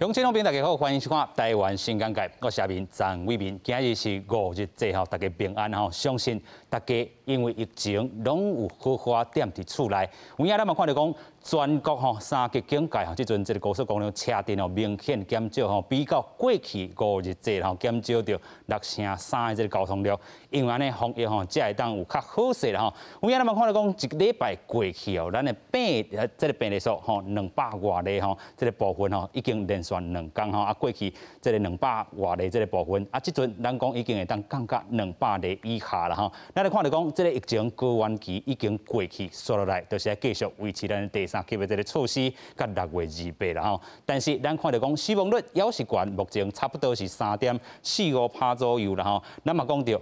乡親朋友大家好，歡迎收看《台灣新講解》，我是阿明張偉民。今日是五日節吼，大家平安吼。相信大家因為疫情攏有好好踮佇厝內。有影咱嘛看著講，全國吼三級警戒吼，這陣這個高速公路車陣吼明顯減少吼，比較過去五日節吼減少著6成3的這個交通量。因為按呢防疫吼，才會當有較好勢啦吼。有影咱嘛看著講，一個禮拜過去哦，咱的病這個病例數吼兩百外例吼，這個部分吼已經連續兩工吼，啊過去這個兩百外例這個部分，啊這陣咱講已經會當降到200例以下啦吼。咱來看著講，這個疫情高原期已經過去，紲落來就是愛繼續維持咱第三級的這個措施，佮6月28啦吼。但是咱看著講死亡率猶是懸，目前差不多是3.45%左右啦吼。咱嘛講著，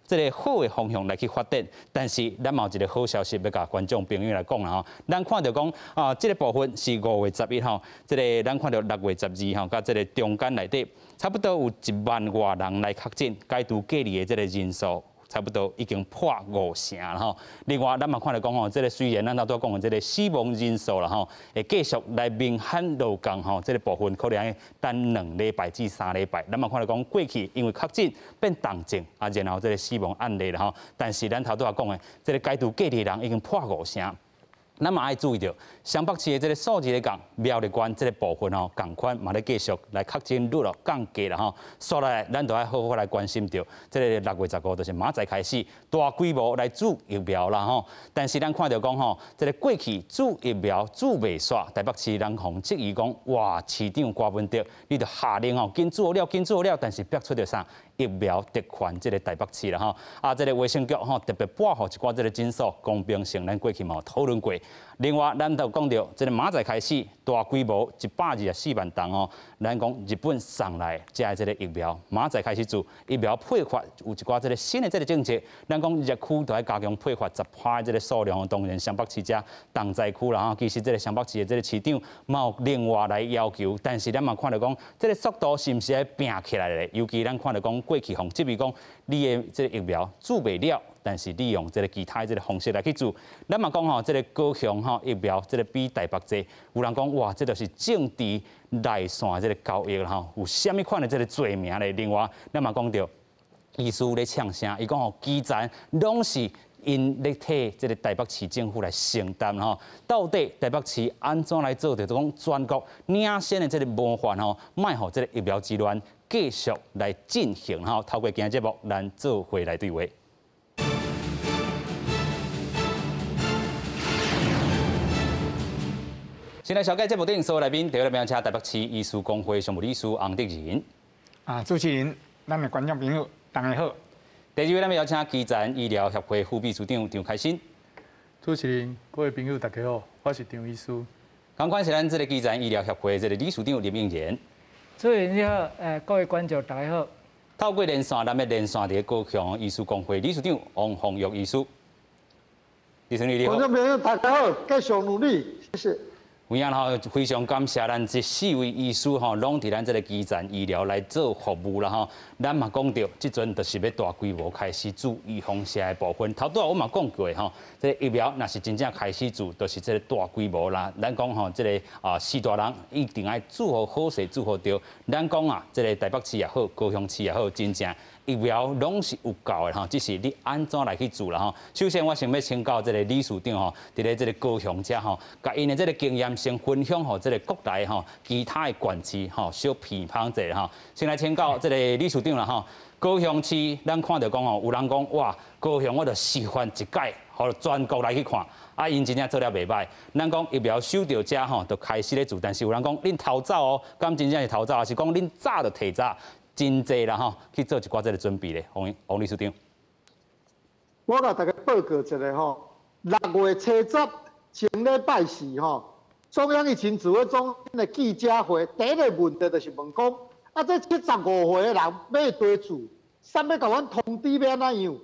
這個好的方向來去發展，但是咱嘛有一個好消息欲共觀眾朋友來講啦吼。咱看著講啊，這個部分是5月11號，這個咱看著6月12號，佮這個中間內底，差不多有1萬外人來確診，解除隔離的這個人數差不多已經破5成啦吼。另外，咱嘛看著講吼，這個雖然咱頭拄仔講的這個死亡人數啦吼，會繼續來明顯落降吼，這個部分可能愛等2禮拜至3禮拜。咱嘛看著講過去因為確診變重症啊，然後這個死亡案例啦吼。但是咱頭拄仔講的，這個解除隔離的人已經破五成。咱嘛愛注意著，雙北市的這個數字咧講，苗栗縣這個部分吼，仝款嘛咧繼續來確診率咯降低啦吼。紲來咱就愛好好來關心著，這個6月15就是明仔載開始大規模來注疫苗啦吼。但是咱看著講吼，這個過去注疫苗注袂煞，台北市人予質疑講，哇，市長柯文哲，你著下令吼，緊注了，緊注了，但是逼出著啥？疫苗特權這個台北市啦吼，啊，這個衛生局吼特別撥予一寡這個診所公平性，咱過去嘛有討論過。另外，咱就講著這個明仔載開始大規模124萬筒吼，咱講日本送來遮的這個疫苗，明仔載開始注疫苗配發有一寡這個新的這個政策，咱講熱區都愛加強配發10%的這個數量，當然雙北市遮重災區啦吼，其實這個雙北市的這個市長嘛有另外來要求，但是咱嘛看著講這個速度是毋是愛拚起來咧？尤其咱看著講過去予質疑講，你的這個疫苗注袂了，但是你用這個其他的這個方式來去注，咱嘛講吼，這個高雄吼疫苗這個比台北濟，有人講哇，這就是政治內線這個交易啦吼，有啥物款的這個罪名咧？另外，咱嘛講著醫師咧嗆聲，伊講吼基層攏是𪜶咧替這個台北市政府來承擔吼，到底台北市按怎來做著講全國領先的這個模範吼，莫予這個疫苗之亂繼續來進行吼，透過今日節目，咱做伙來對話。先來紹介節目頂所有來賓，第一位來請台北市醫師公會常務理事洪德仁。啊，主持人，咱的觀眾朋友，大家好。第二位，咱們邀請基層醫療協會副秘書長張開新。主持人，各位朋友，大家好，我是張醫師。仝款是咱這個基層醫療協會這個理事長林應賢。主持人你好，各位觀眾大家好。透過連線，咱欲連線佇高雄醫師公會理事長王鳳玉醫師。醫生你好。觀眾朋友大家好，繼續努力，謝謝。有影吼，非常感謝咱這四位醫師吼，攏佇咱這個基層醫療來做服務啦吼。咱嘛講著，這陣就是欲大規模開始注預防射的部分。頭拄仔我嘛講過吼，這個疫苗若是真正開始注，就是這個大規模啦。咱講吼，這個啊序大人一定愛注予好勢，注予著。咱講啊，這個台北市也好，高雄市也好，真正疫苗攏是有夠的吼，只是你按怎來去注啦吼。首先，我先欲請教這個理事長吼，佇咧這個高雄遮吼，共𪜶的這個經驗先分享予這個國內吼其他的縣市吼，小批判者吼。先來請教這個理事長啦吼，高雄市咱看著講吼，有人講哇，高雄我著示範一屆，予全國來去看，啊，𪜶真正做了袂䆀。咱講疫苗收著遮吼，就開始咧注，但是有人講恁偷走哦，敢真正是偷走，抑是講恁早就提早真濟啦吼，去做一寡這個準備咧，王王理事長。我共大家報告一下吼，6月70前禮拜四吼，中央疫情指揮中心的記者會，第一個問題就是問講，啊，這75歲的人欲提注，啥欲共阮通知欲按怎樣？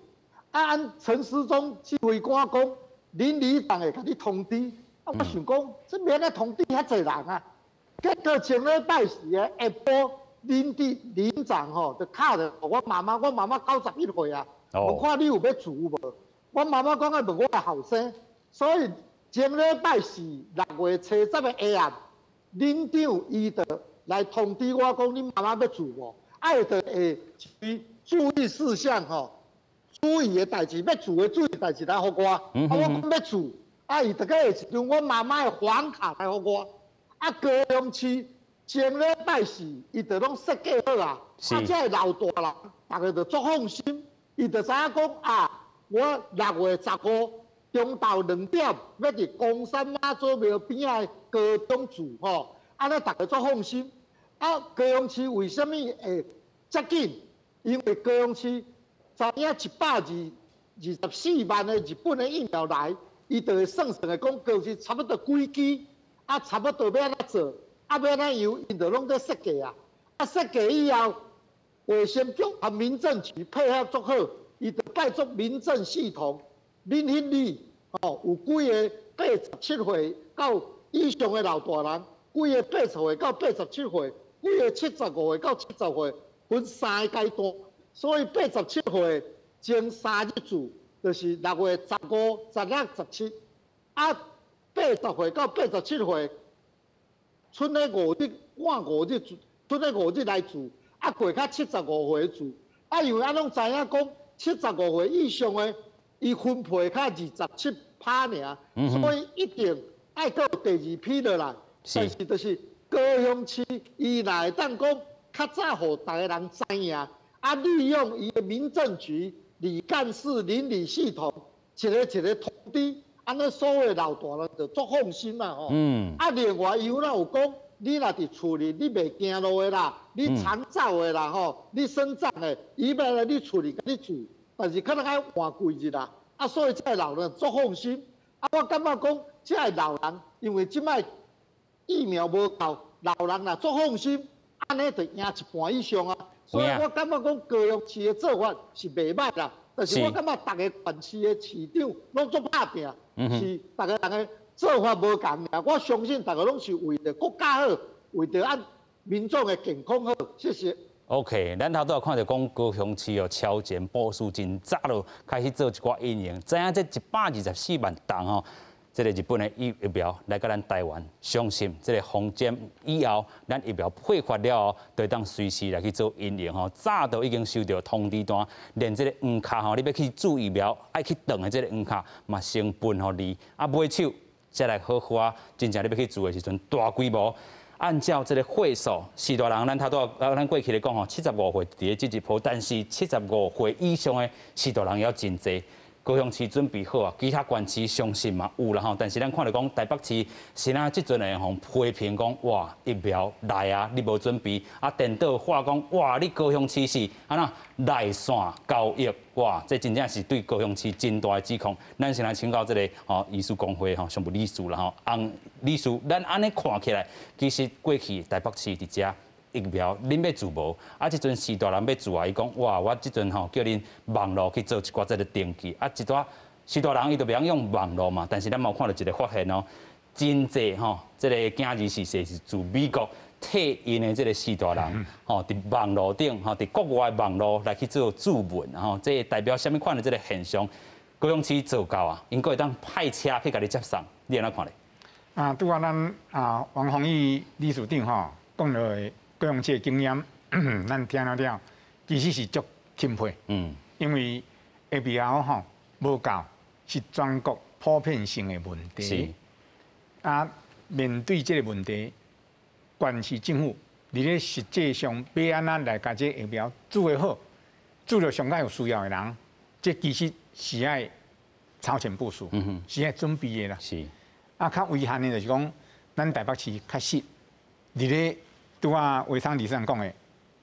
啊，按陳時中指揮官講，林里長會共你通知。啊，我想講，這欲按怎通知遐濟人啊？結果前禮拜四的下晡，林地林長吼就敲著予我媽媽，我媽媽91歲啊，問看你有欲注無？我媽媽講愛問我的後生，所以前禮拜四6月70的下暗，林長伊就來來通知我講，恁媽媽欲注無？啊，伊就會注意事項吼，注意的代誌，欲注的注意代誌來予我。啊，我講欲注，啊，伊就閣下一張我媽媽的房卡來予我。啊，高雄市前禮拜四，伊就攏設計好啊。啊，這个老大人，逐家就足放心，伊就知影講啊，我6月15中晝2點，欲佇岡山媽祖廟邊仔的高中注吼，按呢逐家足放心。啊，高雄市為啥物會遮緊？因為高雄市知影124萬的日本的疫苗來，伊就會算算的講高雄市差不多幾支，啊，差不多欲按怎做，啊，欲按怎樣，𪜶就攏咧設計啊。啊，設計以後，衛生局和民政局配合足好，伊就拜託民政系統免彼里吼，有幾个87歲到以上的老大人，幾个80歲到87歲，幾个75歲到70歲，分三个階段。所以87歲前3日注，就是6月15、16、17。啊，80歲到87歲，賰咧五日，晚五日注，賰咧五日來注，啊過較75歲注。啊，因為咱攏知影講，75歲以上的，伊分配較27趴爾，所以一定愛閣有第二批落來。但是就是高雄市，伊若會當講較早予逐个人知影，啊，利用伊的民政局、里幹事、鄰里系統，一个一个通知，按呢所有老大人就足放心啦吼。啊，另外伊有哪有講，你若佇厝裡你袂行路的啦，你殘障的啦吼，你身障的，伊欲來你厝裡共你注，但是可能愛換幾日啦。啊，所以這个老人足放心。啊，我感覺講，這个老人因為這擺疫苗無夠，老人若足放心，按呢就贏一半以上啊。所以我感覺講高雄市的做法是袂䆀啦，但是我感覺逐个縣市的市長攏足拍拚，是逐个人的做法無仝爾。我相信逐个攏是為著國家好，為著按民眾的健康好。謝謝。 OK，咱頭拄仔看著講高雄市哦，超前部署真早就開始做一寡應用，知影這124萬筒吼，這個日本的疫苗來到咱台灣，相信這個封緘以後，咱疫苗配發了後，就會當隨時來去做應用吼。早就已經收著通知單，連這個黃卡吼，你欲去注疫苗，愛去轉的這個黃卡嘛，先分予你，啊，尾手才來好好啊，真正你欲去注的時陣，大規模。按照這个歲數，序大人，咱頭拄仔咱過去咧講吼，75歲佇咧這一波，但是75歲以上的序大人也真濟。高雄市準備好啊，其他縣市相信嘛有啦吼，但是咱看著講台北市是哪這陣會予批評講哇疫苗來啊，你無準備啊，顛倒話講哇，你高雄市是按怎內線交易哇，這真正是對高雄市真大的指控。咱先來請教這个吼醫師公會吼常務理事啦吼，翁理事，咱按呢看起來，其實過去台北市佇遮。疫苗恁欲注無？啊，這陣序大人欲注啊，伊講哇，我這陣吼叫恁網路去做一寡這个登記，啊，一寡序大人伊就袂曉用網路嘛，但是咱嘛有看著一个發現哦，真濟吼，這个今日是說是自美國退役的這个序大人吼，佇網路頂吼，佇國外網路來去做注文吼，這代表啥物款的這个現象？高雄市做到啊，𪜶閣會當派車去共你接送，你按怎看咧？啊，拄仔咱啊王宏毅理事長吼講著高雄市的經驗，咱聽了了，其實是足欽佩。因為疫苗吼無夠，是全國普遍性的問題。啊，面對這个問題，縣市政府佇咧實際上欲按怎來共這疫苗注得好，注著上較有需要的人，這其實是愛超前部署，是愛準備的啦。啊，較遺憾的就是講，咱台北市確實佇咧拄仔衛生理事長講的，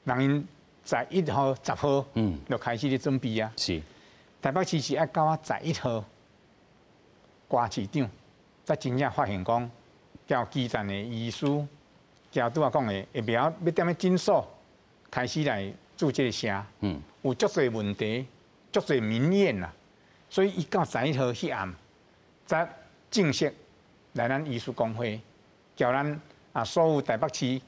人𪜶11號、10號，就開始咧準備啊。台北市是愛到啊十一號，郭市長才真正發現講，交基層的醫師，交拄仔講的疫苗欲踮咧診所開始來注這个射，有足濟問題，足濟民怨啦，所以伊到十一號彼暗，才正式來咱醫師公會，叫咱啊所有台北市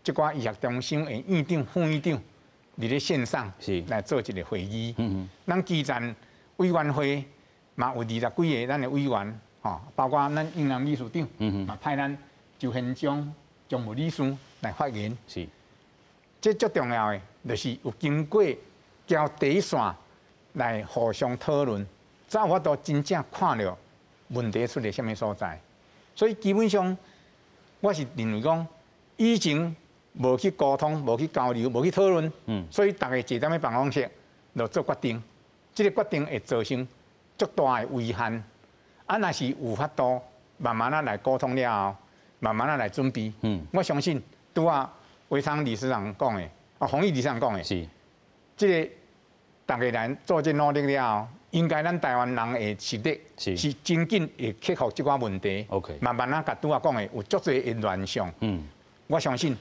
這寡醫學中心的院長、副院長，佇咧線上來做一个會議。咱基層委員會嘛有20幾个咱的委員，吼，包括咱英南理事長，嘛派咱周賢章常務理事來發言。這最重要的，就是有經過交底線來互相討論，才有法度真正看著問題出佇啥物所在。所以基本上，我是認為講，以前無去溝通、無去交流、無去討論，所以逐家坐踮咧辦公室就做決定，這個決定會造成足大的遺憾。啊，若是有法度慢慢仔來溝通了後，慢慢仔來準備，我相信拄仔維昌理事長講的，啊，宏毅理事長講的，這個逐家人做這努力了後，應該咱台灣人的實力是真緊會克服這寡問題。 慢慢仔共拄仔講的有足濟的亂象。我相信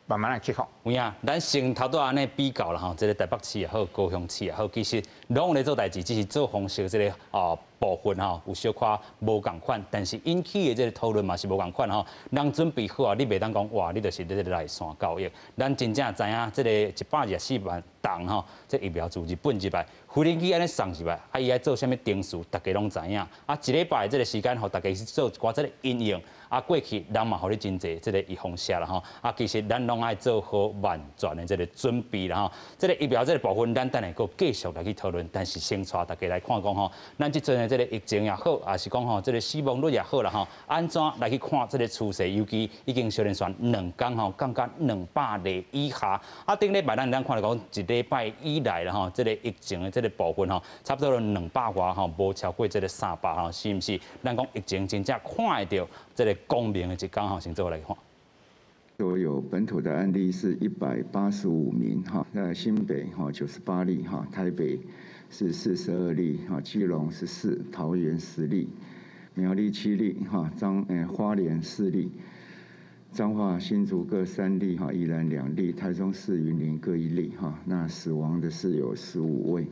慢慢來克服。有影，咱先頭拄按呢比較啦吼，這個台北市也好，高雄市也好，其實攏有咧做代誌，只是做方式這個部分吼有小可無仝款，但是引起的這個討論嘛是無仝款吼。人準備好啊，你袂當講哇，你就是咧內線交易。咱真正知影這個124萬筒吼，這疫苗自日本入來，無人機按呢送入來，啊伊愛做啥物程序，大家攏知影。啊，一禮拜這個時間，予大家去做一寡這個應用。啊，過去人嘛予你真濟這個預防射啦吼。啊，其實咱攏愛做好萬全的這個準備啦吼。這個疫苗這個部分，咱等下閣繼續來去討論。但是先帶大家來看講吼，咱這陣的這個疫情也好，抑是講吼這個死亡率也好啦吼，按怎來去看這個趨勢？尤其已經小連續兩工吼降到200例以下。啊，頂禮拜咱看著講一禮拜以來啦吼，這個疫情的這個部分吼，差不多兩百外吼，無超過這個300吼，是毋是？咱講疫情真正看會著這個光明的一天吼，先做來看。所有本土的案例是185名哈，那新北哈98例哈，台北是42例哈，基隆14，桃園10例，苗栗7例哈，花蓮4例，彰化新竹各3例哈，宜蘭2例，台中市雲林各1例哈，那死亡的是有十五位。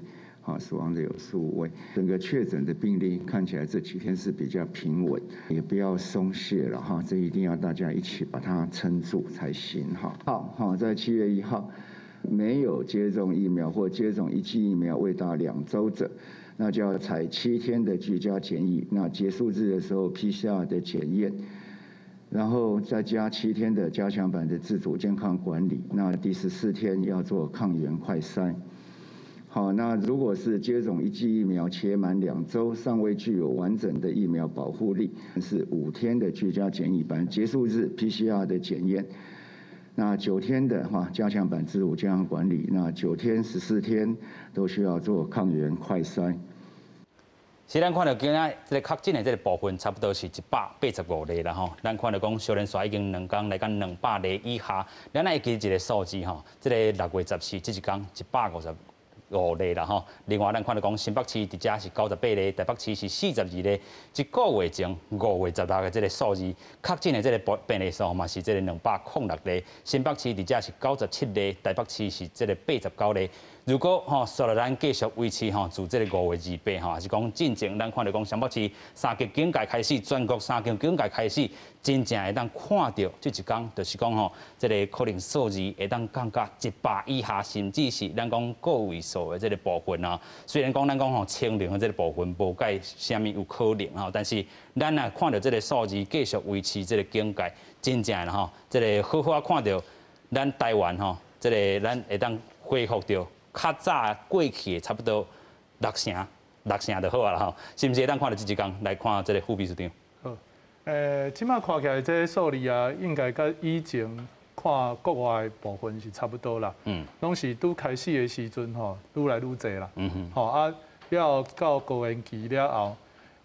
好，死亡的有十五位，整個確診的病例看起來這幾天是比較平穩，也不要鬆懈了哈，這一定要大家一起把它撐住才行哈。好，好，在7月1號，沒有接種疫苗或接種一劑疫苗未達2週者，那就要採7天的居家檢疫，那結束日的時候 PCR 的檢驗，然後再加七天的加強版的自主健康管理，那第14天要做抗原快篩。好，那如果是接種一劑疫苗且滿2週，尚未具有完整的疫苗保護力，是5天的居家檢疫版結束日 PCR 的檢驗，那九天的話加強版自主健康管理，那9天、14天都需要做抗原快篩。是咱看著今仔這個確診的這個部分，差不多是185例啦吼。咱看著講，小連續已經兩工來到200例以下。咱會記一個數字吼，這個6月14這一工155例啦吼。另外，咱看著講新北市佇遮是98例，台北市是42例。一個月前5月16的這個數字，確診的這個病例數嘛是這個206例。新北市佇遮是97例，台北市是這個89例。如果吼，紲落咱繼續維持吼，自這個5月28吼，抑是講進前，咱看著講新北市三級警戒開始，全國三級警戒開始，真正會當看著這一工，就是講吼，這個可能數字會當降到100以下，甚至是咱講個位數的這個部分啊。雖然講咱講吼清零的這個部分無蓋啥物有可能吼，但是咱若看著這個數字繼續維持這個警戒，真正的吼，這個好好看著咱台灣吼，這個咱會當恢復著較早過去的差不多六成，六成就好啊啦吼，是毋是會當看著這一工來看這個副秘書長？好，這馬看起來這個數字啊，應該佮以前看國外的部分是差不多啦。攏是拄開始的時陣吼，愈來愈濟啦。吼啊，了後到高原期了後，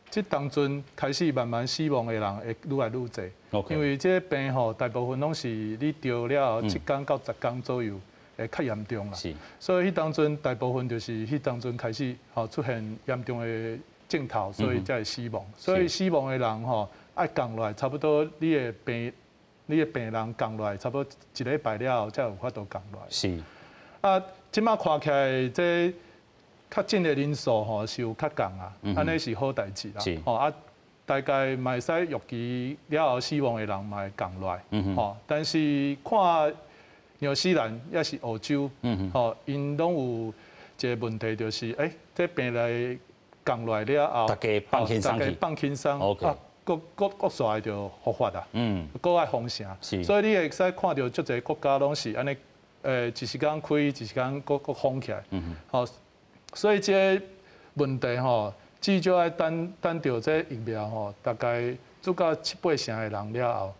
這當陣開始慢慢死亡的人會愈來愈濟。因為這個病吼，大部分攏是你著了後7天到10天左右會較嚴重啦。所以彼當陣大部分就是彼當陣開始吼出現嚴重的症頭，所以才會死亡。所以死亡的人吼愛降落來，差不多你的病人降落來，差不多一禮拜了後才有法度降落來。啊，這馬看起來這確診的人數吼是有較降啊，按呢是好代誌啦。吼啊，大概嘛會使預期了後死亡的人嘛會降落來。吼，但是看紐西蘭抑是澳洲，吼，𪜶攏有一個問題，就是這病來降落來了後，大家放輕鬆去，放輕鬆。閣閣閣煞會著復發啊，閣愛封城。所以你會使看著足濟國家攏是按呢，一時間開，一時間閣閣封起來。吼，所以這个問題吼，至少愛等等著這疫苗吼，大概注到七八成的人了後，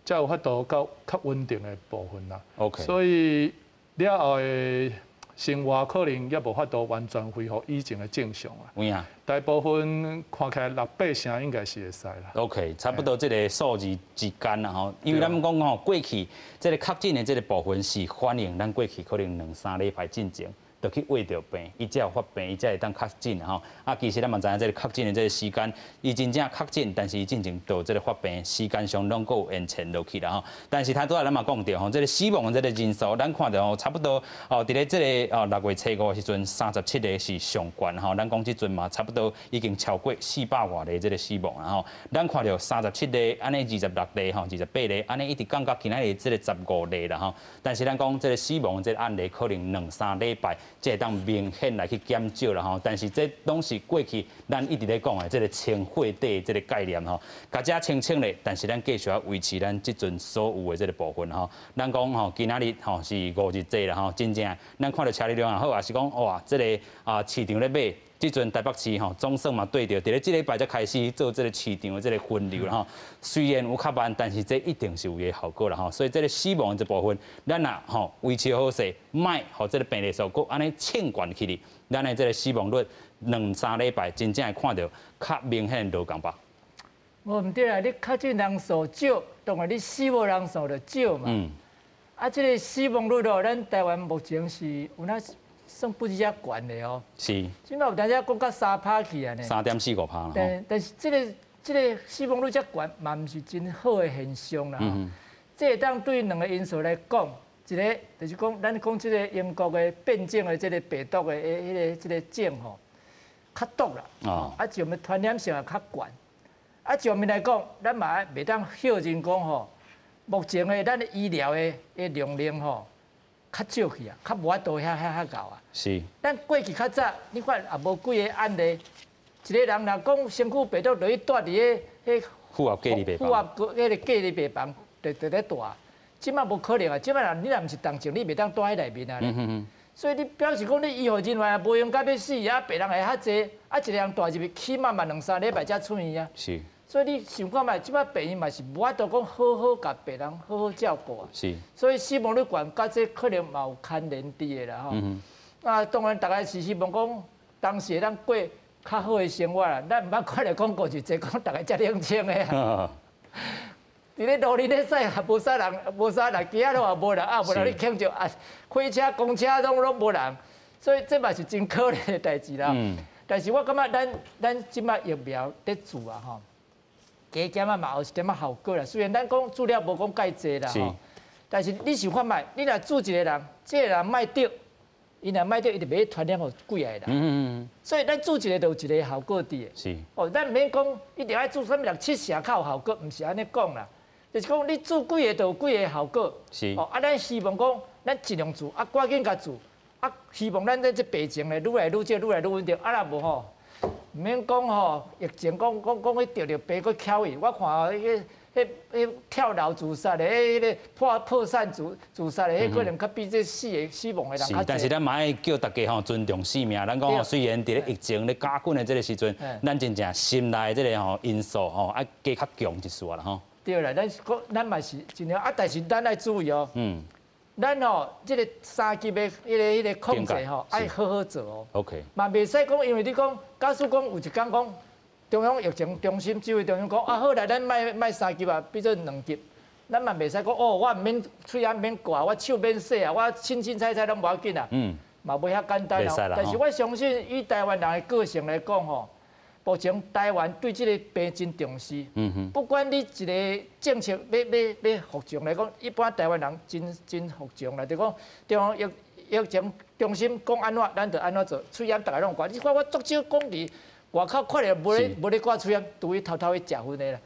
才有法度較較穩定的部分啦。 所以了後的生活可能猶無法度完全恢復以前的正常啊。有影。大部分看起來六八成應該是會使啦。 OK，差不多這個數字之間啦吼，因為咱講吼，過去這個確診的這個部分是反映咱過去可能兩三禮拜進前就去穢著病，伊才有發病，伊才會當確診吼。啊，其實咱嘛知影這個確診的這個時間，伊真正確診，但是伊進前到這個發病時間上攏閣有延遲落去啦吼。但是頭拄仔咱嘛講著吼，這個死亡的這個人數，咱看著吼，差不多哦，佇咧這個哦6月初五的時陣，37個是上懸吼。咱講這陣嘛，差不多已經超過400外例這個死亡啦吼。咱看著37例，按呢26例吼，28例，按呢一直降到今仔日這個15例啦吼。但是咱講這個死亡的這個案例，可能兩三禮拜才會當明顯來去減少啦吼。但是這攏是過去咱一直咧講的這個清貨底這個概念吼，共這清清咧，但是咱繼續愛維持咱這陣所有的這個部分吼。咱講吼，今仔日吼是五日祭啦吼，真正咱看著車流量也好，也是講哇，這個啊市場咧買。這陣台北市吼總算嘛對著，佇咧這禮拜才開始做這個市場的這個分流啦吼。雖然有較慢，但是這一定是有伊的效果啦吼。所以這個死亡的這部分，咱若吼維持好勢，莫予這個病例數閣按呢衝懸起去，咱的這個死亡率兩三禮拜真正會看著較明顯的落降吧。無毋對啦，你確診人數少，當然你死亡人數就少嘛。啊，這個死亡率哦，咱台灣目前是有哪算不止遮懸的哦。這擺有當時講到3趴去啊呢。3.45趴啦。但是這個死亡率遮懸，嘛毋是真好的現象啦。這會當對兩個因素來講，一個就是講，咱講這個英國的變種的這個病毒的彼個這個種吼，較毒啦。啊，上面傳染性也較懸。啊，上面來講，咱嘛袂當否認講吼，目前的咱的醫療的量能吼，較少去啊，較無法度遐遐遐𠢕啊。咱過去較早，你看也無幾個案例，一個人若講身軀病毒落去蹛佇咧彼負壓隔離病房，負壓彼個隔離病房，就咧蹛。這擺無可能啊！這擺若你若毋是重症，你袂當蹛佇內面啊。所以你表示講，你醫護人員也無閒甲欲死啊，病人會較濟，啊，一個人蹛入去，起碼嘛兩三禮拜才出院啊。所以你想看覓，這擺病院嘛是無法度講好好共病人好好照顧啊。所以死亡率懸，佮這可能嘛有牽連佇的啦吼。啊，當然，大家是希望講當時會當過較好的生活啦。咱毋捌看著廣告就濟講逐个遮冷清的啊。佇咧路裡咧駛也無啥人，無啥人，街仔路也無人，啊，無人咧慶祝啊，火車、公車攏攏無人，所以這嘛是真可憐的代誌啦。但是我感覺咱這擺疫苗咧注啊吼，加減仔嘛有一點仔效果啦。雖然咱講注了無講蓋濟啦吼，但是你想看覓，你若注一個人，這個人莫著，伊若莫著，伊就袂傳染予幾个人。所以咱注一個就有一個效果佇的。哦，咱毋免講一定愛注啥物六七成較有效果，毋是按呢講啦。就是講你注幾个就有幾个效果。哦，啊，咱希望講咱盡量注，啊，趕緊共注，啊，希望咱這這病情咧愈來愈少，愈來愈穩定。啊，若無吼，毋免講吼，疫情講講講彼著著病閣翹去，我看彼個彼彼跳樓自殺的，彼彼個破產自殺的，彼可能較比這死的死亡的人較濟。但是咱嘛愛叫大家吼尊重生命。咱講吼，雖然佇咧疫情咧加緊的這個時陣，咱真正心內這個吼因素吼愛加較強一絲啦吼。對啦，咱是講咱嘛是盡量啊，但是咱愛注意哦。咱吼這個三級的彼個控制吼，愛好好做哦。 嘛袂使講，因為你講，假使講有一工講中央疫情中心指揮中心講啊，好來，咱莫莫三級啊，變做兩級，咱嘛袂使講哦，我毋免喙罨免掛，我手免洗啊，我凊凊彩彩攏無要緊啊。嘛無遐簡單哦。但是我相信以台灣人的個性來講吼，目前台灣對這個病真重視。不管你一個政策欲欲欲服從來講，一般台灣人真真服從啦，就講中央疫情中心講按怎，咱就按怎做。喙罨逐个攏掛。你看我足少講佇外口看著無咧掛喙罨，除非偷偷去食薰的啦。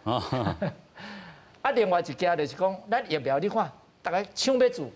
啊，另外一件就是講，咱疫苗你看，逐个搶欲注。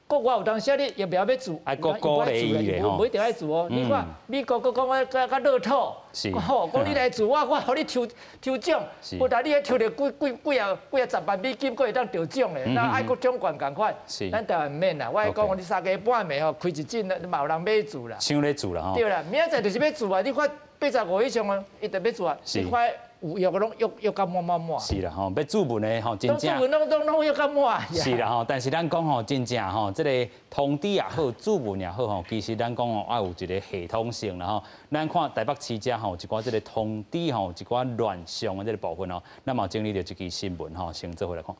國外有當時你疫苗欲注，愛閣鼓勵伊咧吼，無一定愛注哦。你看美國閣講較較樂透，吼，講你來注我，我予你抽抽獎，不但你彼抽著幾幾幾啊幾啊十萬美金，閣會當得獎咧。那愛閣獎懸仝款，咱台灣毋免啦。我講你三更半暝吼開一陣，嘛有人欲注啦。搶咧注啦吼。對啦，明仔載就是欲注啊！你看85以上的，伊就欲注啊。你看。有約攏約約甲滿滿滿。是啦吼，欲注文的吼，真正。注文攏攏攏約甲滿。是啦吼，但是咱講吼，真正吼，這个通知也好，注文也好吼，其實咱講吼，愛有一個系統性啦吼。咱看台北市遮吼，一寡這个通知吼，一寡亂象的這个部分吼，咱嘛整理著一支新聞吼，先做伙來看。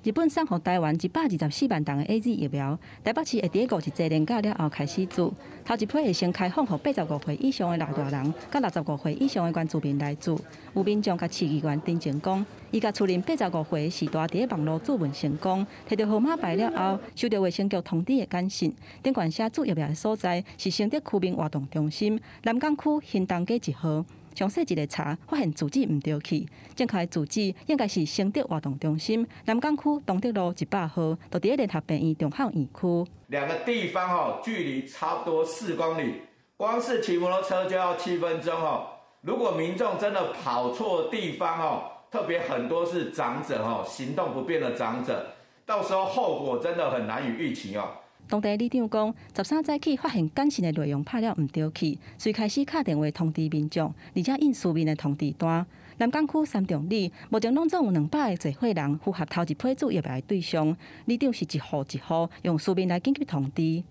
日本送予台灣124萬劑的 AZ 疫苗，台北市會佇五一節連假了後開始注。頭一批會先開放予85歲以上的老大人，佮65歲以上的原住民來注。有民眾佮市議員陳情講，伊共厝鄰85歲的序大佇咧網路注文成功，提著號碼牌了後，收著衛生局通知的簡訊，頂懸寫注疫苗的所在是承德區民活動中心，南港區興東街1號。詳細一个查，發現住址毋著去，正確的住址應該是承德活動中心南港區東德路100號，就佇咧聯合病院中巷院區。兩個地方吼，距離差不多4公里，光是騎摩托車就要7分鐘哦。如果民眾真的跑錯地方哦，特別很多是長者哦，行動不便的長者，到時候後果真的很難以預期哦。當地里長講，13早起發現簡訊的內容拍了毋著去，遂開始敲電話通知民眾，而且印書面的通知單。南港區三重里目前攏總有200个濟歲人符合頭一批注疫苗的對象，里長是一戶一戶用書面來緊急通知。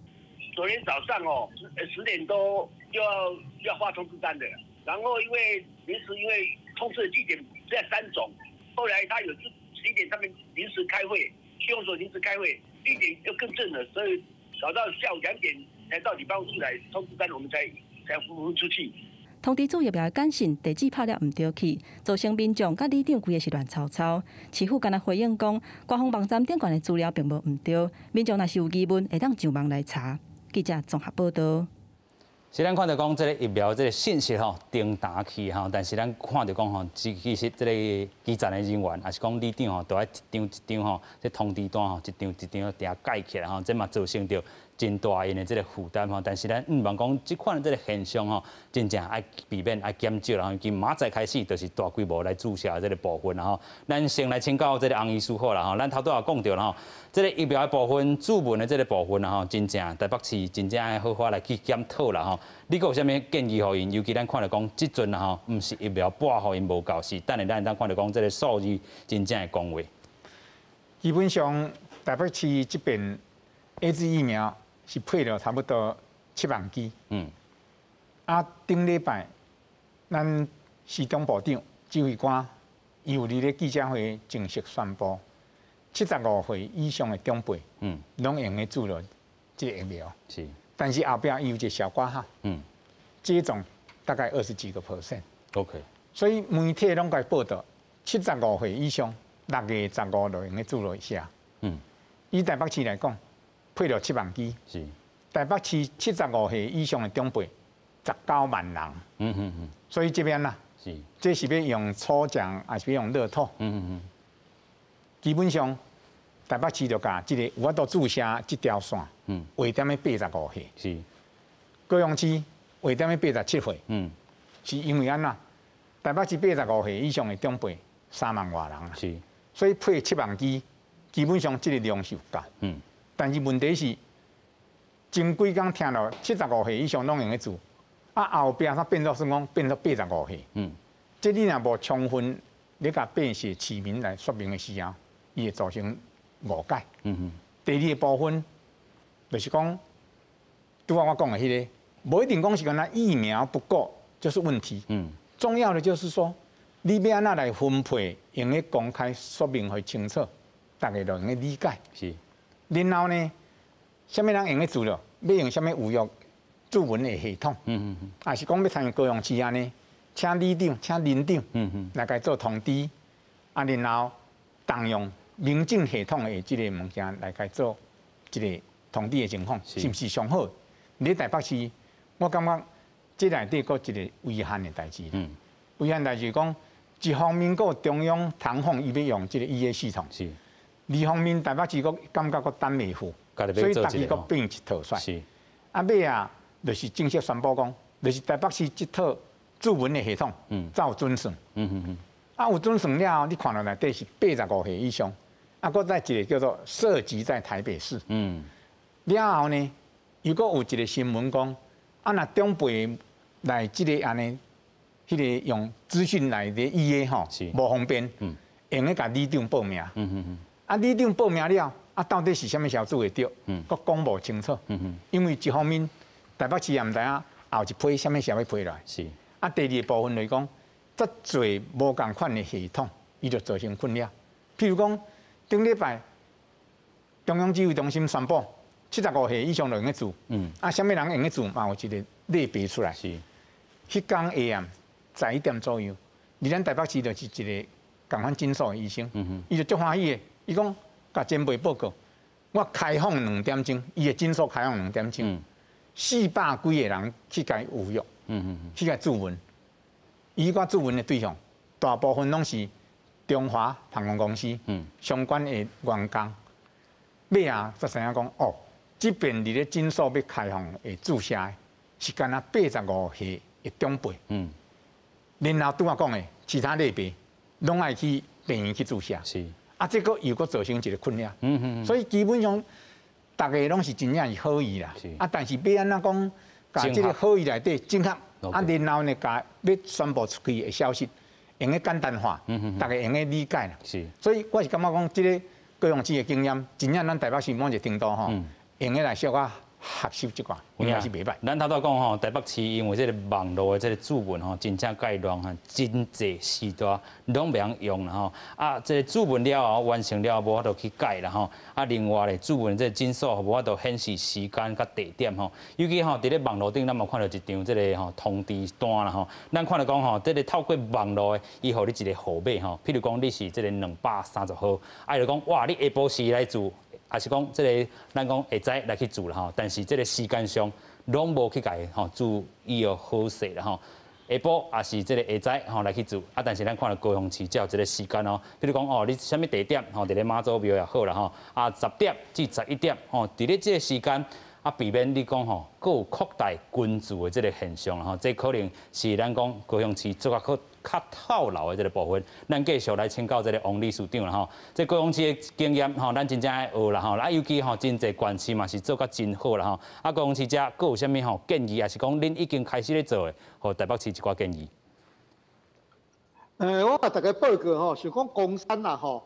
昨天早上哦，10點多就要發通知單的，然後因為臨時因為通知的地點在三總，後來他有11點他們臨時開會，區公所臨時開會，地點又更正了，所以搞到下午2點才到你辦公室來通知單，我們才分出去。通知注疫苗的簡訊地址拍了毋著去，造成民眾佮里長規个是亂糟糟。市府敢若回應講，官方網站頂懸的資料並無毋對，民眾若是有疑問，會當上網來查。記者綜合報導。是咱看著講這个疫苗這个信息吼，叮彈去吼，但是咱看著講吼，其實這个基層的人員，抑是講里長吼，都愛一張一張吼，這通知單吼，一張一張定蓋起來吼，這嘛造成著真大𪜶的這个負擔吼。但是咱毋望講這款的這个現象吼，真正愛避免愛減少，然後從明仔載開始就是大規模來注射這个部分啦吼。咱先來請教這个洪醫師好啦吼，咱頭拄仔講著啦吼，這个疫苗的部分、注文的這个部分啦吼，真正台北市真正愛好好來去檢討啦吼。你閣有啥物建議予𪜶？尤其咱看著講，這陣啦吼，毋是疫苗撥予𪜶無夠，是等下咱會當看著講，這个數字真正會講話。基本上台北市這邊 AZ 疫苗是配了差不多7萬劑。啊，頂禮拜咱市長部長指揮官伊有佇咧記者會正式宣布，75歲以上的長輩，攏會用得注落這個疫苗。但是後壁伊有一個小括號，接種大概20幾個 percent。 所以媒體攏共報導，75歲以上6月15就會用得注落一下。以台北市來講，配了7萬劑。台北市75歲以上的長輩19萬人。所以這邊啦，這是欲用抽獎還是欲用樂透？基本上台北市就共這個有法度注射這條線，畫踮咧85歲。高雄市畫踮咧87歲。是因為按怎？台北市85歲以上的長輩3萬外人。所以配7萬劑，基本上這個量是有夠。但是問題是，前幾工聽著75歲以上攏會用得注，啊後壁才變做算講變做85歲。這你若無充分咧共百姓市民來說明的時候，伊會造成誤解。第二个部分就是講，拄仔我講的彼个，無一定講是干焦疫苗不夠就是問題。重要的就是說，你欲按怎來分配，用得公開說明予清楚，大家就會用得理解。然後呢，啥物人會用得注著？欲用啥物預約注文的系統？抑是講欲參像高雄市按呢，請里長、請鄰長來共做通知，啊，然後動用民政系統的這个物件來共做這个通知的情況，是毋是上好？佇台北市，我感覺這內底閣一个遺憾的代誌。遺憾代誌講，一方面閣中央唐鳳伊欲用這个 EA 系統，二方面，台北市閣感覺閣等袂赴，所以逐家閣變一套出來。啊，尾啊，就是正式宣布講，就是台北市這套注文的系統，才有準算。啊，有準算了後，你看到內底是85歲以上，啊，閣再一個叫做設籍在台北市。了後呢，又閣有一個新聞講，啊，若長輩來這個按呢，彼個用資訊來咧預約吼，無方便，會用得共里長報名。啊，里長報名了，啊，到底是啥物小組會著，閣講無清楚。因為一方面，台北市也毋知影後一批啥物社會批來。啊，第二個部分就是講，遮濟無仝款的系統，伊就造成困擾。譬如講，頂禮拜中央指揮中心宣布，75歲以上就會用注。啊，啥物人會用注嘛有一個類別出來。彼工下暗11點左右，佇咱台北市就是一個仝款診所的醫生，伊就足歡喜的。伊講，共前輩報告，我開放兩點鐘，伊的診所開放兩點鐘，400幾個人去共預約，去共注文。伊個注文的對象，大部分攏是中華航空公司相關的員工。尾仔才知影講，哦，這邊佇咧診所欲開放的注射的，是干焦85歲的長輩。然後拄仔講的，其他類別攏愛去病院去注射。啊，這個又閣造成一個困擾。所以基本上，逐家攏是真正是好意啦。啊，但是欲按怎講，共這個好意內底整合，啊，然後呢，共欲宣布出去的消息，會用得簡單化，逐家會用得理解啦。所以我是感覺講，這個高雄市的經驗，真正咱台北市某一個程度吼，會用得來小可學習這寡，應該是袂䆀。咱頭拄講吼，台北市因為這個網路的這個注文吼，真正蓋亂哈，真濟時代攏袂曉用啦吼。啊，這個注文了後完成了後，無法度去改啦吼。啊，另外咧，注文這個診所無法度顯示時間佮地點吼。尤其吼，佇咧網路頂，咱嘛看到一張這個吼通知單啦吼。咱看著講吼，這個透過網路的，伊予你一個號碼吼。譬如講，你是這個230號，啊，伊就講哇，你下晡時來注。還是講這個，咱講會使來去注啦吼，但是這個時間上攏無去共吼注意予好勢啦吼。下晡也是這個會使吼來去注，啊，但是咱看著高雄市才有這個時間哦。比如講哦，你啥物地點吼，佇咧媽祖廟也好啦吼，啊，10點至11點吼，佇咧這個時間啊，避免你講吼，閣有擴大群聚的這個現象啦吼。這可能是咱講高雄市做較較透漏的這個部分，咱繼續來請教這個王理事長啦吼。這高雄市的經驗吼，咱真正愛學啦吼。啊，尤其吼，真濟縣市嘛是做甲真好啦吼。啊，高雄市遮閣有啥物吼建議，抑是講恁已經開始咧做的，予台北市一寡建議。我共大家報告吼，是講岡山啦吼。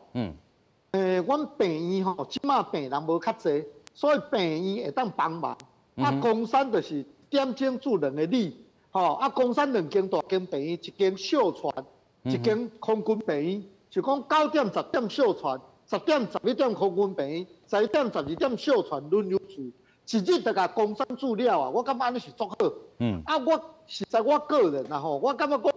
阮病院吼，這馬病人無較濟，所以病院會當幫忙。啊，岡山就是點鐘注兩个里。吼，啊，岡山兩間大間病院，一間秀傳，一間空軍病院，就講9點10點秀傳，10點11點空軍病院，11點12點秀傳輪流注，一日就共岡山注了啊！我感覺按呢是足好。啊，我實在我個人啊吼，我感覺講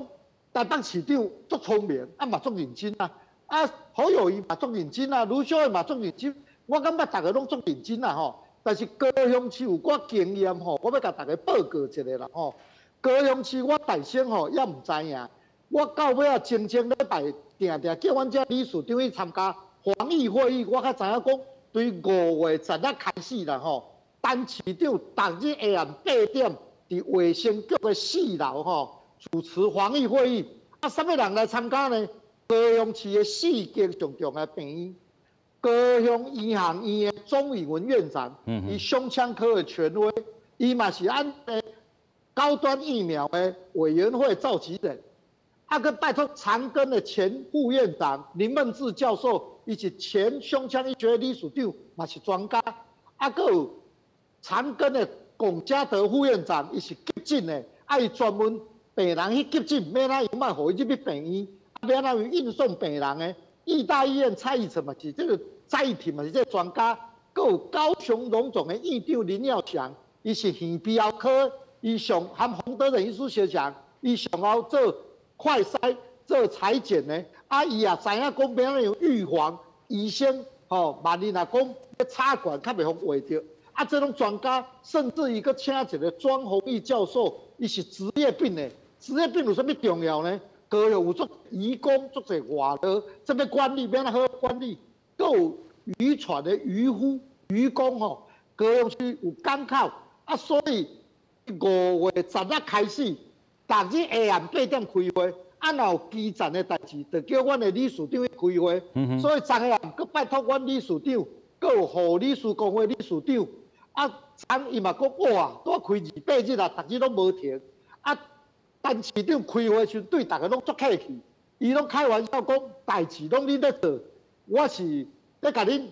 台北市長足聰明，啊嘛足認真啊，啊侯友宜嘛足認真啊，盧秀燕嘛足認真，我感覺逐个攏足認真啊吼。但是高雄市有寡經驗吼，我欲共大家報告一下啦吼。高雄市我大聲吼猶毋知影，我到尾仔前前禮拜定定叫阮遮理事長去參加防疫會議，我才知影講，對5月10日開始啦吼，陳市長逐日下暗8點佇衛生局的4樓吼主持防疫會議，啊，啥物人來參加呢？高雄市的四間上重要的病院，高雄醫學院的鍾允文院長，伊胸腔科的權威，伊嘛是按高端疫苗的委員會召集人，啊，閣拜託長庚的前副院長林孟智教授，伊是前胸腔醫學理事長，嘛是專家。啊，閣有長庚的龔家德副院長，伊是急診的，啊，伊專門病人去急診，欲按怎樣莫予伊入去病院，啊，欲按怎樣運送病人的。義大醫院蔡奕成嘛是這個蔡奕廷嘛是這個專家，閣有高雄榮總的院長林耀祥，伊是耳鼻喉科。伊上含洪德仁醫師相像，伊上後做快篩、做採檢的，啊，伊也知影講欲按怎樣預防醫生吼，萬一若講欲插管較袂予劃著，啊，這種專家甚至於閣請一個莊宏毅教授，伊是職業病的，職業病有啥物重要呢？高雄有足移工，足濟外勞，這欲管理欲按怎好管理，閣有漁船的漁夫、漁工吼，高雄市有港口啊，所以5月10日開始，逐日下暗8點開會，啊，若有基層的代誌，就叫阮的理事長去開會。所以昨下暗閣拜託阮理事長，閣有護理師公會理事長，啊，昨伊嘛講哇，拄開28日啊，逐日攏無停。啊，陳市長開會時對逐个攏足客氣，伊攏開玩笑講，代誌攏恁咧做，我是咧共恁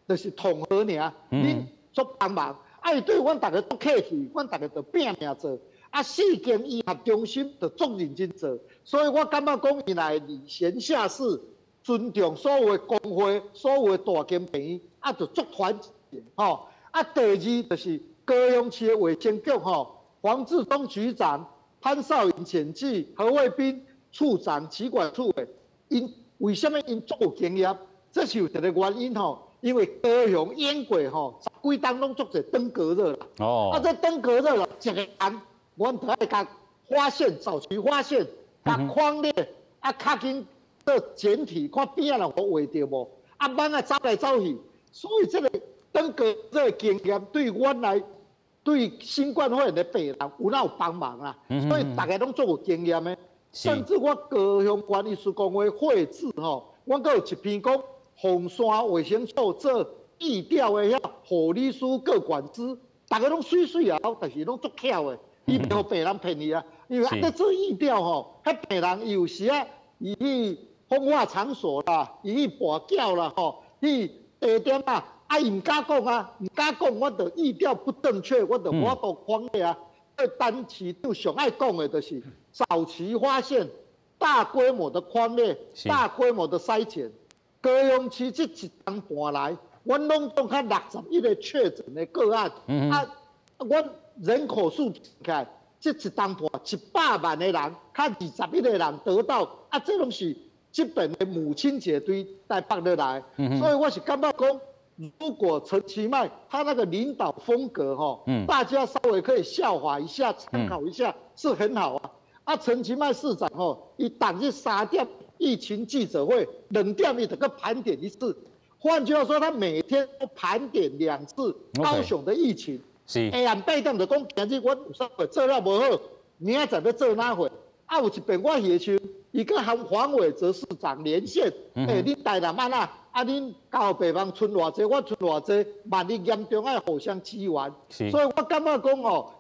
就是統合爾，恁足幫忙。啊，伊對阮逐个足客氣，阮逐个就拼命做。啊，四間醫學中心就足認真做，所以我感覺講，伊若會禮賢下士，尊重所有的工會、所有的大間病院，啊，就足團結吼。啊，第二就是高雄市的衛生局吼，黃志忠局長、潘少穎檢計、何衛斌處長、疾管處的，𪜶為啥物𪜶足有經驗？這是有一個原因吼，因為高雄淹過吼，十幾冬攏足濟登革熱啦。哦。啊，這登革熱啦，一個人，阮就愛共發現，早期發現，共匡列，啊，較緊做檢體，看邊仔人有畫著無？啊，蠓仔走來走去，所以這個登革熱的經驗對阮來，對新冠肺炎的病人有哪有幫忙啊？所以大家攏足有經驗的。甚至我高雄縣醫師公會會誌吼，阮閣有一篇講鳳山衛生所做疫調的遐護理師個管師，大家攏媠媠啊，但是攏足巧的，伊袂予病人騙伊啊。因為啊，咧做疫調吼，彼病人伊有時啊，伊去風化場所啦，伊去跋筊啦吼，去地點啊，啊伊毋敢講啊，毋敢講，我就疫調不正確，我就無法度匡列啊。陳市長上愛講的就是早期發現、大規模的匡列、大規模的篩檢。高雄市這一冬半來，阮攏總較61個確診的個案，啊，阮人口數起來，這一冬半100萬的人，較21個人得到，啊，這攏是這邊的母親節對台北落來，所以我是感覺講，如果陳其邁他那個領導風格吼，大家稍微可以效法一下、參考一下，是很好啊。啊，陳其邁市長吼，伊逐日3點疫情記者會，2點伊就閣盤點一次。換句話說，他每天都盤點兩次高雄的疫情。下暗8點就講，今日阮有啥貨做了無好，明仔載欲做哪貨？啊，有一遍我去的時陣，伊閣和黃偉哲市長連線，欸，恁台南按怎？啊，恁加護病房賰偌濟，我賰偌濟，萬一嚴重愛互相支援。所以我感覺講吼，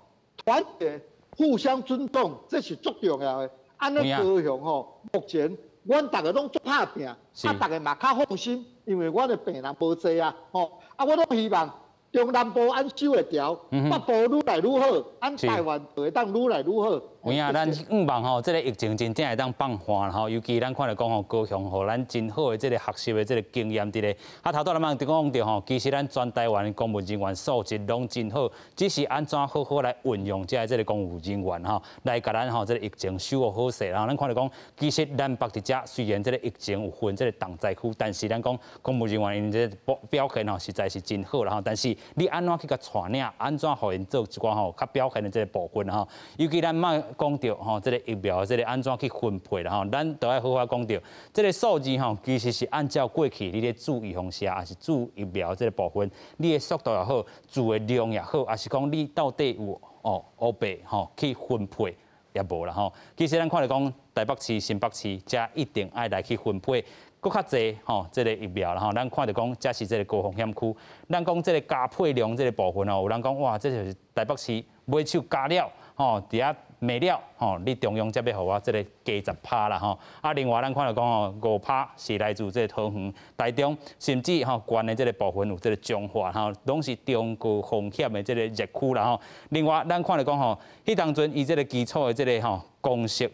團結、互相尊重，這是足重要的。按呢高雄吼，目前阮逐个攏足拍拚，啊，逐个嘛較放心，因為阮的病人無濟啊，吼，啊，我攏希望中南部按守會牢，北部愈來愈好，按台灣就會當愈來愈好。有影，咱向望吼，這個疫情真正會當放緩吼，尤其咱看著講吼，高雄予咱真好的這個學習的這個經驗佇咧。啊，頭拄咱嘛講著吼，其實咱全台灣的公務人員素質攏真好，只是按怎好好來運用這個公務人員吼，來共咱吼這個疫情守予好勢。然後咱看著講，其實南北佇遮雖然這個疫情有分這個重災區，但是咱講公務人員𪜶這個表現吼，實在是真好啦吼。但是你按怎去共帶領，按怎予𪜶做一寡吼較表現的這個部分吼，尤其咱莫講著吼，這個疫苗這個按怎去分配啦吼，咱都愛好好講著，這個數字吼，其實是按照過去你咧注預防射，抑是注疫苗這個部分，你的速度也好，注的量也好，抑是講你到底有哦烏白吼去分配也無啦吼。其實咱看著講台北市、新北市，遮一定愛來去分配。閣較濟吼，這個疫苗啦吼，咱看著講，這是這個高風險區。咱講這個加配量這個部分哦，有人講哇，這就是台北市買手加了吼，佇遐賣了吼，你中央才欲予我這個加10%啦吼。啊，另外咱看著講吼，5%是來自這個桃園、台中，甚至吼縣的這個部分有這個彰化吼，攏是中高風險的這個熱區啦吼。另外，咱看著講吼，彼當陣伊這個基礎的這個吼公式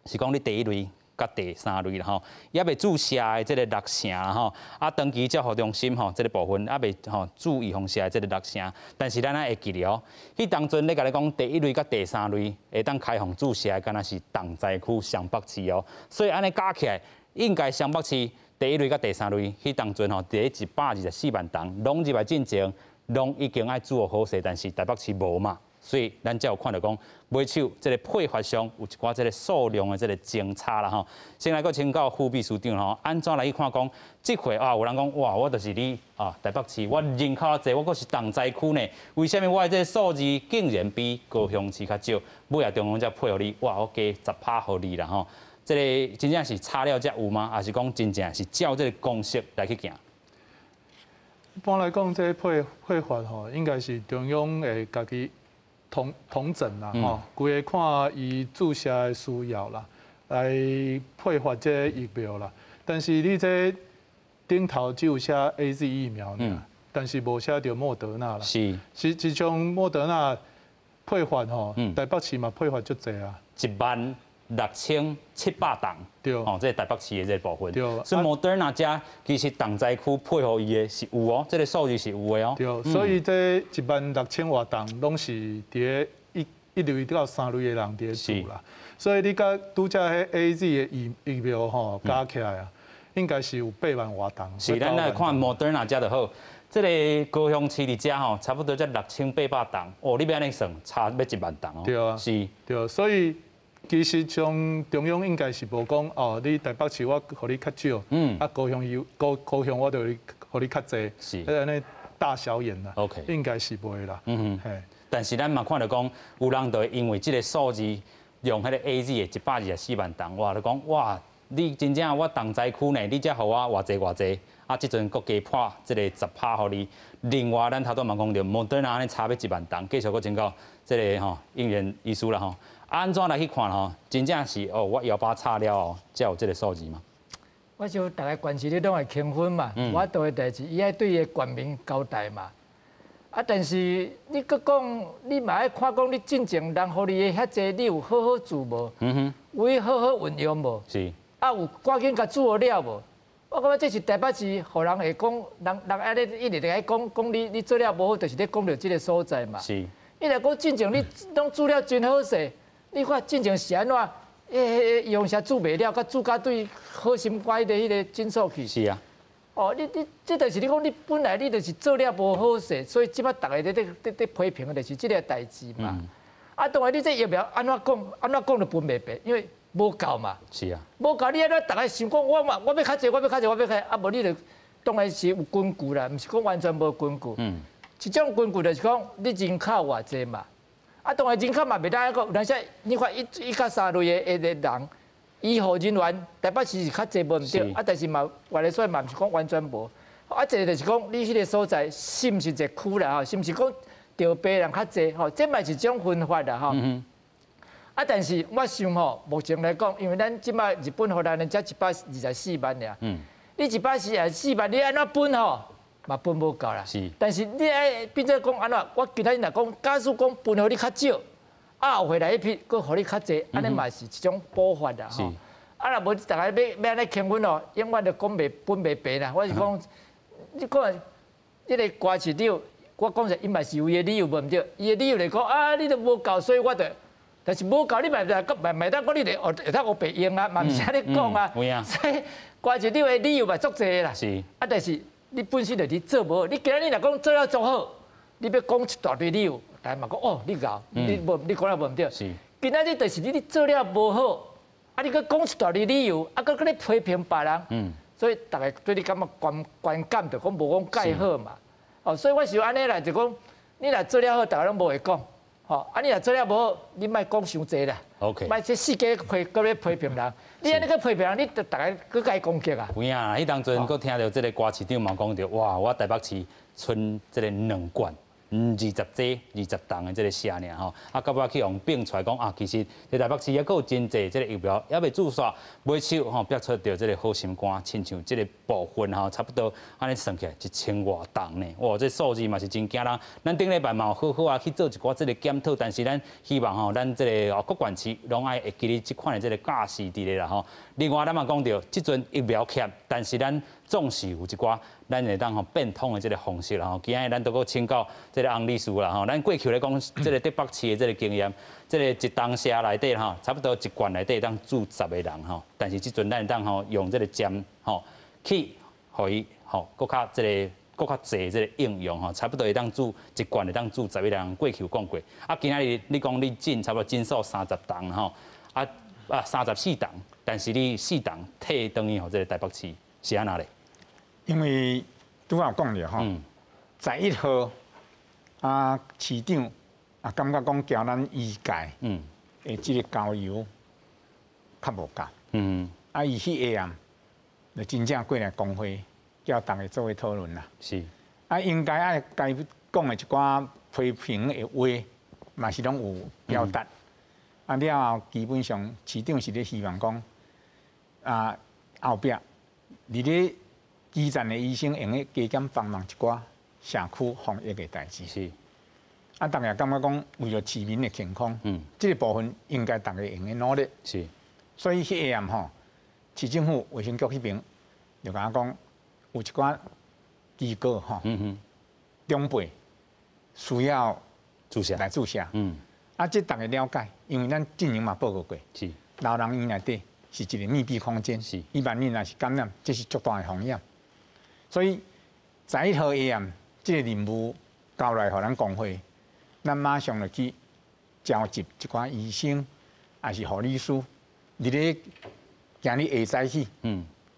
是講你第一類佮第三類啦吼，猶未注射的這個六成吼，啊，長期照護中心吼，這個部分猶未吼注預防射的這個六成，但是咱愛會記得哦，彼當陣咧共你講第一類佮第三類會當開放注射的，敢若是重災區雙北市哦，所以按呢加起來，應該雙北市第一類佮第三類，彼當陣吼，佇124萬人攏入來進前，攏已經愛注予好勢，但是台北市無嘛。所以咱才有看著講，尾手這个配發上有一寡這个數量的這个爭差啦吼。先來閣請教副秘書長吼，按怎來去看講，這回啊有人講哇，我就是你啊台北市，我人口濟，我閣是重災區呢，為啥物我的這个數字竟然比高雄市較少？尾仔中央才配予你，哇，我加10趴予你啦吼。這个真正是差了才有嗎？抑是講真正是照這个公式來去行？一般來講，這个配發吼，應該是中央會家己統整啦，吼，規个看伊注射的需要啦，來配發這个疫苗啦。但是你這頂頭只有寫 AZ 疫苗爾，但是無寫著莫德納啦。實際上莫德納配發吼，台北市嘛配發足濟啊。16,700筒，哦，這个台北市的這个部分。所以莫德納遮其實重災區配予伊的是有哦，這个數字是有的哦。對，所以這16,000外筒攏是佇咧一類到三類的人佇咧注啦。所以你佮拄才彼 AZ 的疫苗吼加起來啊，應該是有8萬外筒。是，咱來看莫德納遮就好。這个高雄市佇遮吼，差不多才6,800筒。哦，你欲按呢算，差欲1萬筒哦。對啊。對，所以。其實像中央應該是無講哦，你台北市我予你較少，啊高雄有高雄我就予你較濟，按呢大小眼啦應該是袂啦。嘿。但是咱嘛看著講，有人就會因為這个數字，用彼个 AZ 的124萬筒，哇，就講哇，你真正我重災區呢，你才予我偌濟偌濟，啊，這陣閣加破這个10趴予你。另外，咱頭拄嘛講著，莫德納按呢差欲1萬筒，繼續閣請教這个吼應元醫師啦吼。按怎來去看吼？真正是哦，我腰包插了後，才有這个數字嗎？我想逐个縣市你攏會平分嘛，我做的代誌，伊愛對伊的縣民交代嘛。啊，但是你閣講，你嘛愛看講，你進前人予你的遐濟，你有好好注無？有好好運用無？啊，有趕緊共注予了無？我感覺這是台北市，予人會講，人按呢一直咧講講你，你做了無好，就是咧講著這个所在嘛。你若講進前你攏注了真好勢。你看進前是按怎？彼用啥注袂了，佮注甲對好心肝彼个診所去。哦，你這就是你講，你本來你就是做了無好勢，所以這擺逐个咧批評的就是這个代誌嘛。啊，當然你這疫苗按怎講，按怎講都分袂白，因為無夠嘛。無夠，你按怎逐个想講，我嘛我欲較濟，我欲較濟，我欲較濟，啊無你就當然是有根據啦，毋是講完全無根據。一種根據就是講你人口偌濟嘛。啊，當然人口嘛袂當講，有當時你看一佮三類的人，醫護人員台北市是較濟無毋對，啊，但是嘛，外來說嘛毋是講完全無。啊，一个就是講你彼个所在是毋是熱區啦吼，是毋是講著病人較濟吼，這嘛是一種分法啦吼。啊，但是我想吼，目前來講，因為咱這擺日本予咱才124萬爾，你124萬，你按怎分吼？嘛分無夠啦，但是你愛變做講按怎？我今仔日若講，假使講分予你較少，啊後回來彼批閣予你較濟，按呢嘛是一種補法啦吼。啊，若無逐个欲按呢平分哦，永遠都講袂分袂平啦。我是講，你看，這个郭市長，我講實，伊嘛是有伊的理由無毋對，伊的理由來講啊，你都無夠，所以我就，但是無夠你嘛嘛袂當講你就會當烏白用啊，嘛毋是按呢講啊。所以郭市長的理由嘛足濟啦。啊，但是。你本身就是做無好，你今仔日若講做了足好，你欲講一大堆理由，大家嘛講哦，你𠢕，你無你講了無毋對。今仔日就是你做了無好，啊，你閣講一大堆理由，啊，閣閣咧批評別人，所以逐个對你感覺觀感就講無講蓋好嘛。哦，所以我想按呢啦，就講你若做了好，逐个攏無話講，吼，啊，你若做了無好，你莫講傷濟啦。莫這四界批閣咧批評人。你按呢閣批評人，你就逐个閣共伊攻擊啊！有影啊！彼當陣閣聽著這个郭市長嘛講著，哇！我台北市賰這个兩罐20劑、20筒的這个射爾吼，啊，到尾去予變出來講啊，其實佇台北市猶閣有真濟這个疫苗猶未注射，尾手吼逼出著這个好心肝，親像這个部分吼，差不多按呢算起來1000外筒呢，哇！這數字嘛是真驚人。咱頂禮拜嘛有好好啊去做一寡這个檢討，但是咱希望吼，咱這个各縣市攏愛會記得這款的這个教示佇咧啦吼。另外，咱嘛講著，這陣疫苗欠，但是咱總是有一寡咱會當吼變通的這个方式啦吼。今仔日咱都閣請教這个洪理事啦吼，咱過去咧講這个竹北市的這个經驗，這个一冬社內底吼，差不多一罐內底會當注10個人吼，但是這陣咱會當吼用這个針吼去予伊吼閣較這个閣較濟這個應用吼，差不多會當注一罐會當注11人。過去有講過，啊，今仔日你講你進差不多進數30筒吼，啊34筒，但是你4筒退轉去予這個台北市，是按怎咧？因為拄仔有講著吼，11號啊，市長啊，感覺講交咱醫界的這個交流較無夠，啊，伊彼下暗就真正過來工會叫逐家做伙討論啦。啊，應該愛該講的一寡批評的話，嘛是攏有表達。啊，了後基本上市長是咧希望講，啊，後壁佇咧基層的醫生會用加減幫忙一寡社區防疫的代誌。啊，逐家感覺講為著市民的健康，這個部分應該逐家會用努力。所以彼下暗吼，市政府衛生局彼邊就共我講，有一寡機構吼，長輩需要注射來注射。啊，這逐家了解，因為咱之前嘛報告過。老人院內底是一個密閉空間。伊萬一若是感染，這是足大的風險。所以11號下暗，這個任務交來予咱工會，咱馬上就去召集一寡醫生，抑是護理師，佇咧今日下早起，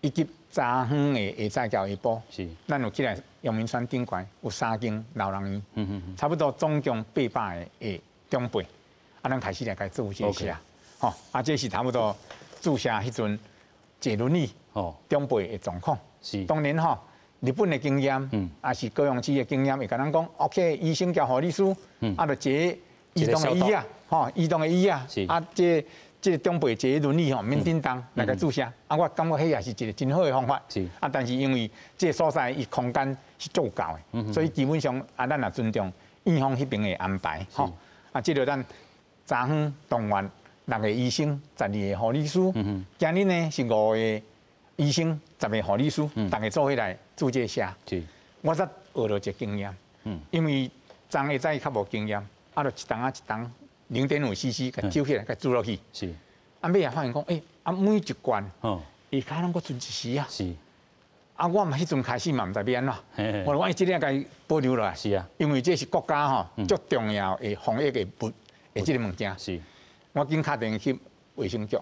以及早昏的下早到下晡，咱有起來陽明山頂懸有三間老人院，差不多總共800個的長輩，啊，咱開始來共注這射，吼，啊，這是差不多注射彼陣坐輪椅長輩的狀況。當然吼，日本的經驗，抑是高雄市的經驗，會共咱講，OK，醫生加護理師，啊，就坐移動的椅仔，吼，移動的椅仔，啊，這個長輩坐輪椅吼，免振動來共注射，啊，我感覺彼也是一個真好的方法。啊，但是因為這個所在伊空間是足夠的，所以基本上啊，咱也尊重院方彼邊的安排，吼。啊，這個咱昨昏動員六個醫生、12個護理師，今日呢是五個醫生、10個護理師，逐家做伙來注這射。我才學著一個經驗，因為昨下早較無經驗，啊，就一筒仔一筒0.5 cc，共抽起來，共注落去。啊，尾仔發現講，欸，啊，每一罐，伊跤攏閣賰一絲仔。啊，我嘛彼陣開始嘛毋知欲按怎，我講這個共保留落來。因為這是國家吼足重要的防疫的物的這個物件。我緊敲電話去衛生局，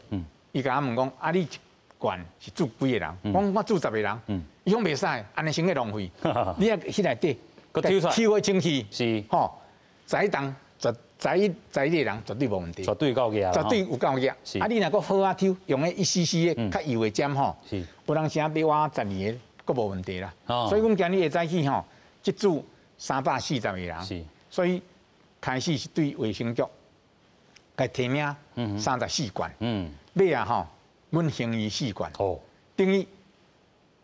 伊共我問講，啊，你一罐是注幾個人？我講我注10個人。伊講袂使，按呢傷過浪費。你愛彼內底，抽予清氣。吼，11筒，11個人絕對無問題。絕對夠額。絕對有夠額。啊，你若閣好仔抽，用彼1 cc 的較幼的針吼，有當時仔買我12個，閣無問題啦。所以阮今日下早起吼，這注340個人。所以開始是對衛生局，共提名34罐。尾仔吼，阮興伊四罐。等於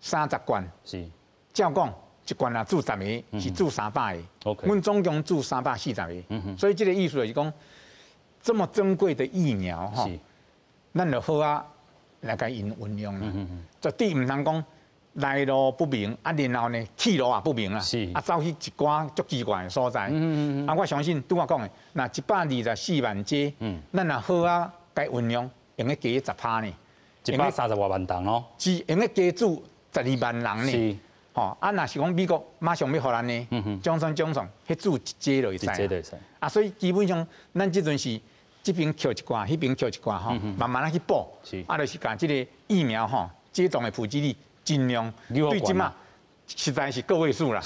30罐。照講，一罐若注十個，是注300個。阮總共注340個。所以這個意思就是講，這麼珍貴的疫苗吼，咱就好仔來共𪜶運用啦。絕對毋通講來路不明，啊，然後呢去路也不明啊。啊，走去一寡足奇怪的所在。啊，我相信拄仔講的，若124萬劑，咱若好仔共運用，會用加10%呢。130外萬筒哦。是，會用加注12萬人呢。吼，啊，若是講美國馬上欲予咱呢，獎賞獎賞，彼注一劑就會使。一劑就會使。啊，所以基本上，咱這陣是這邊扣一寡，彼邊扣一寡吼，慢慢仔去補。啊，就是共這個疫苗吼，接種的普及率盡量對這馬實在是個位數啦。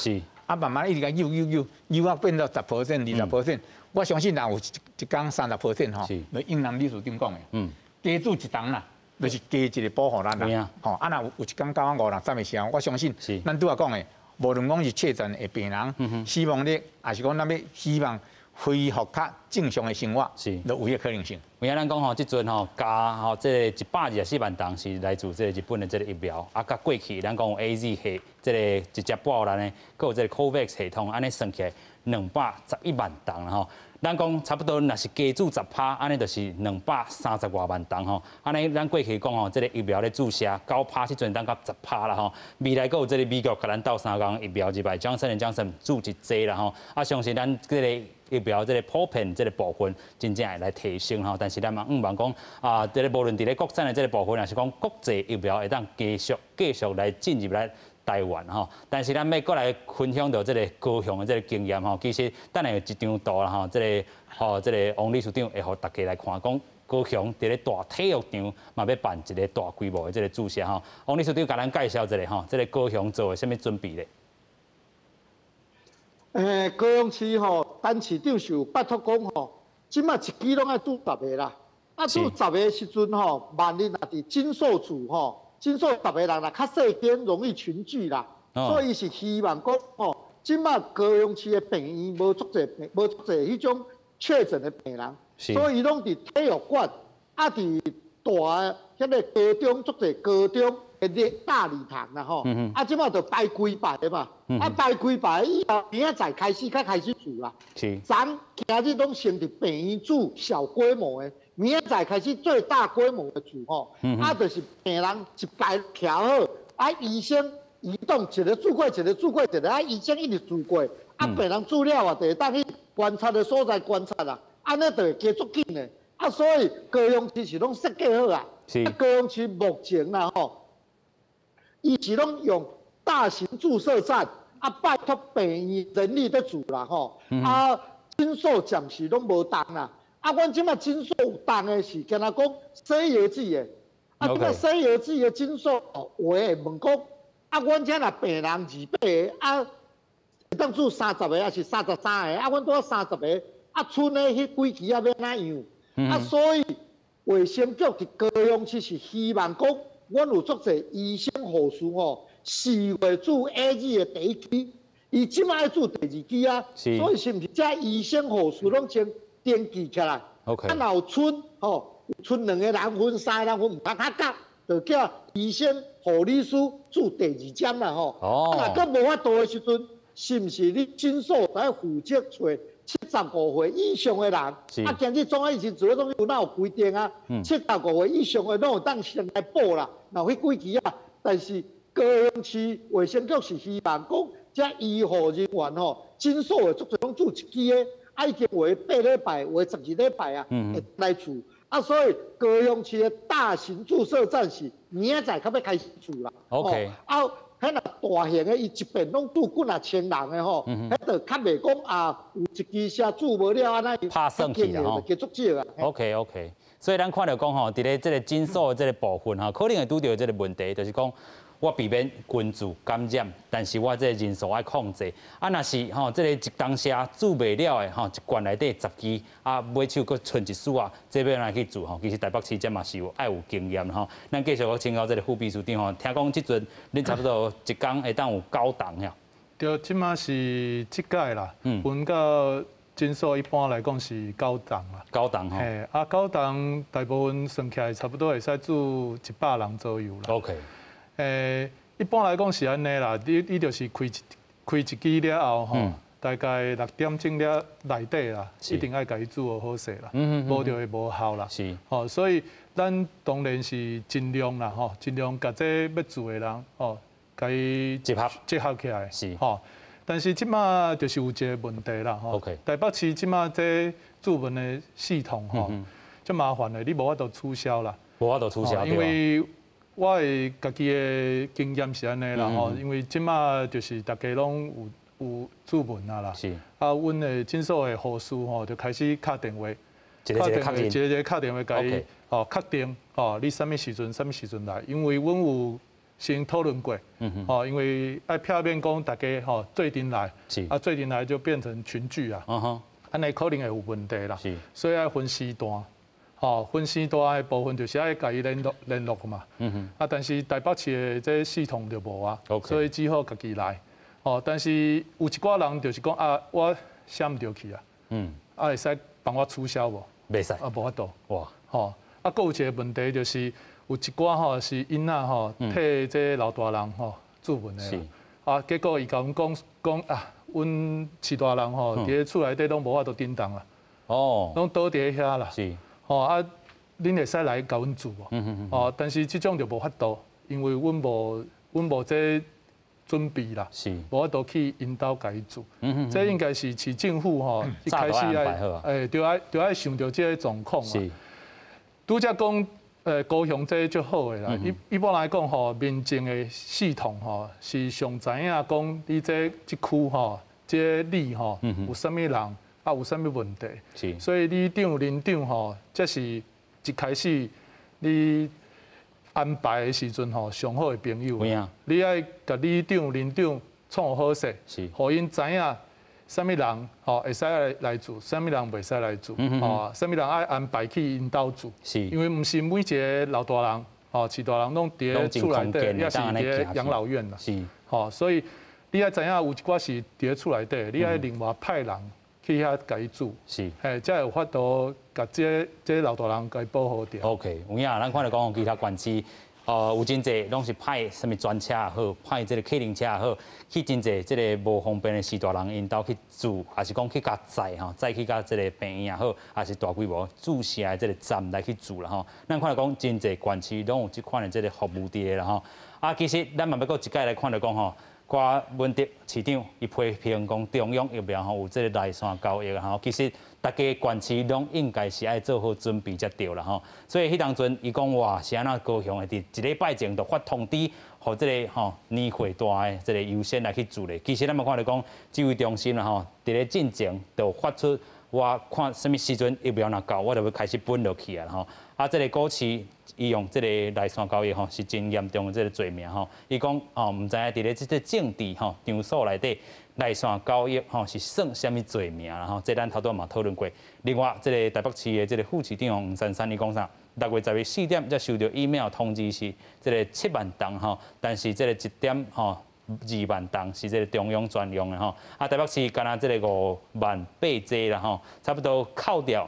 啊，慢慢一直共扭扭扭，扭啊變到10%、20%。我相信若有一工30% 吼，就應南理事長講的，加注一筒啦。就是加一個保護咱啦，吼，啊，若有一工九五六十的時候，我相信，咱拄仔講的，無論講是確診的病人，死亡率，抑是講咱欲希望恢復較正常的生活，都有彼個可能性。有影咱講吼，這陣吼加吼，這個124萬筒是來自這個日本的這個疫苗，啊，佮過去咱講有 AZ 系這個直接補予咱的，閣有這個 COVAX 系統，按呢算起來211萬筒啦吼。咱講差不多，若是加注10%，按呢就是230外萬筒吼。按呢咱過去講吼，這個疫苗咧注射9%，這陣當到10%啦吼。未來閣有這個美國共咱鬥相共疫苗入來，Johnson Johnson 注一劑啦吼。啊，相信咱這個疫苗這個普遍這個部分，真正會來提升吼。但是咱嘛向望講啊，這個無論佇咧國產的這個部分，抑是講國際疫苗會當繼續繼續來進入來。台灣吼。但是咱欲閣來分享著這个高雄的這个經驗吼，其實等下有一張圖啦吼，這个王理事長會予大家來看，講高雄佇咧大體育場嘛欲辦一个大規模的這个注射吼。王理事長共咱介紹一下吼，這个高雄做的啥物準備咧？高雄市吼，陳市長是有拜託講吼，這馬一支攏愛注十个啦。啊，注十个時陣吼，萬一若佇診所注吼，診所十个人若較細間，容易群聚啦。所以是希望講吼，這馬高雄市的病院無足濟病，無足濟彼種確診的病人，所以攏佇體育館，啊，佇大的彼个高中足濟高中的大禮堂啦吼。啊，這馬就排幾排的嘛，啊排幾排以後，明仔載開始較開始注啦。昨今日攏先佇病院注小規模的。明仔載開始最大規模的注吼，啊，就是病人一排徛好，啊，醫生移動一个注過，一个注過，一个啊，醫生一直注過，啊，病人注了啊，就會當去觀察的所在觀察啦，按呢就會加足緊的，啊，所以高雄市是攏設計好啊，高雄市目前啦吼，伊是攏用大型注射站，啊，拜託病院人力咧注啦吼，啊，診所暫時攏無動啦。啊，阮這馬診所有動的是，敢若講西藥劑的，啊，這馬西藥劑的診所有的會問講，啊，阮遮若病人28个，啊，會當注30个，抑是33个，啊，阮拄好30个，啊，賰的彼幾支啊欲按怎樣？啊，所以衛生局佇高雄市是希望講，阮有足濟醫生護士吼，4月注 AZ 的第一支，伊這馬愛注第二支啊，所以是毋是這醫生護士攏先登記起來，啊，若有賰吼，賰兩個人分、三個人分，毋通較夾，就叫醫生、護理師注第二針啦吼。啊，若閣無法度的時陣，是毋是你診所愛負責揣75歲以上的人？啊，今日中央疫情指揮中心有哪有規定啊？75歲以上的攏會當先來報啦，若有彼幾支啊。但是高雄市衛生局是希望講，這醫護人員吼，診所的足濟攏注一支的。啊，已經有的8禮拜，有的12禮拜啊，會來注。啊，所以高雄市的大型注射站是明仔載較欲開始注啦。 OK。啊，彼若大型的，伊一遍攏注幾若千人的吼，彼就較袂講啊，有一支射注無了按呢，拍算去啦吼。加足少啊。 OK。所以咱看著講吼，佇咧這个診所的這个部分吼，可能會拄著這个問題，就是講。我避免群聚感染，但是我這个人數愛控制。啊，若是吼，這个一當時注袂了的吼，一罐內底10支，啊，尾手閣賰一絲啊，這欲按怎去注吼？其實台北市這嘛是有愛有經驗吼。咱繼續閣請教這个副秘書長吼，聽講這陣恁差不多一工會當有9筒遐。對，這馬是這屆啦，阮到診所一般來講是9筒啦。 9筒吼。嘿，啊，9筒大部分算起來差不多會使注100人左右啦。 OK。一般來講是按呢啦，你就是開一支了後吼，大概6點鐘了內底啦，一定愛共伊注予好勢啦，無就會無效啦。吼，所以咱當然是盡量啦，吼，盡量共這欲注的人，吼，共伊集合集合起來。吼，但是這馬就是有一个問題啦，吼。台北市這馬這注文的系統吼，足麻煩的，你無法度取消啦。無法度取消，因為我的家己的經驗是按呢啦吼，因為這馬就是大家攏有注文啊啦，啊，阮的診所的護士吼就開始敲電話，一个一個確認，一个一个敲電話共伊吼確定吼，你啥物時陣啥物時陣來，因為阮有先討論過，吼，因為愛避免講大家吼做陣來，啊做陣來就變成群聚啊，按呢可能會有問題啦，所以愛分時段。吼，分時段的部分就是愛共伊聯絡嘛。啊，但是台北市的這系統就無啊，所以只好家己來。吼，但是有一寡人就是講啊，我寫毋著去啊。啊，會使幫我取消無？袂使。啊，無法度。哇。吼，啊，閣有一个問題就是有一寡吼是囡仔吼替這老大人吼注文的。啊，結果伊共阮講啊，阮飼大人吼佇咧厝內底攏無法度叮當啦。哦。攏倒佇咧遐啦。吼啊，恁會使來共阮注無？哦，但是這種就無法度，因為阮無這準備啦，無法度去𪜶兜共伊注。這應該是市政府吼一開始愛，對愛想著這个狀況啊。拄才講高雄這足好的啦。一般來講吼，民政的系統吼是上知影講你這區吼，這里吼有啥物人啊，有啥物問題。所以里長、鄰長吼，這是一開始你安排的時陣吼，上好的朋友。你愛共里長、鄰長創好勢，予𪜶知影啥物人吼會使來住，啥物人袂使來住，吼，啥物人愛安排去𪜶兜住。因為毋是每一个老大人，吼，序大人攏佇咧厝內底，抑是佇咧養老院啦。吼，所以你愛知影有一寡是佇咧厝內底，你愛另外派人去遐共伊住。嘿，才會有法度共這老大人共伊保護著。 OK，有影，咱看著講其他縣市，有真濟攏是派啥物專車也好，派這个客運車也好，去真濟這个無方便的序大人𪜶兜去住，抑是講去共載吼，載去到這个病院也好，抑是大規模注射的這个站來去住啦吼。咱看著講真濟縣市攏有這款的這个服務佇咧啦吼。啊，其實咱嘛欲閣一擺來看著講吼，柯文哲市長伊批評講中央疫苗吼有這个內線交易吼，其實逐家縣市攏應該是愛做好準備才對啦吼。所以彼當陣伊講哇，是按怎高雄會佇一禮拜前就發通知，予這个吼年歲大的這个優先來去注咧。其實咱嘛看著講指揮中心啦吼，佇咧進前就發出我看啥物時陣疫苗若到，我就欲開始分落去啊吼。啊，這个股市伊用這个內線交易吼，是真嚴重的這个罪名吼。伊講哦，毋知影佇咧這个政治吼場所內底內線交易吼是算啥物罪名啦吼？這咱頭拄嘛討論過。另外，這个台北市的這个副市長黃珊珊伊講啥？6月10日4點才收到 email 通知是這个7萬筒吼，但是這个1.2萬筒是這个中央專用的吼。啊，台北市干焦這个5萬8劑啦吼，差不多扣掉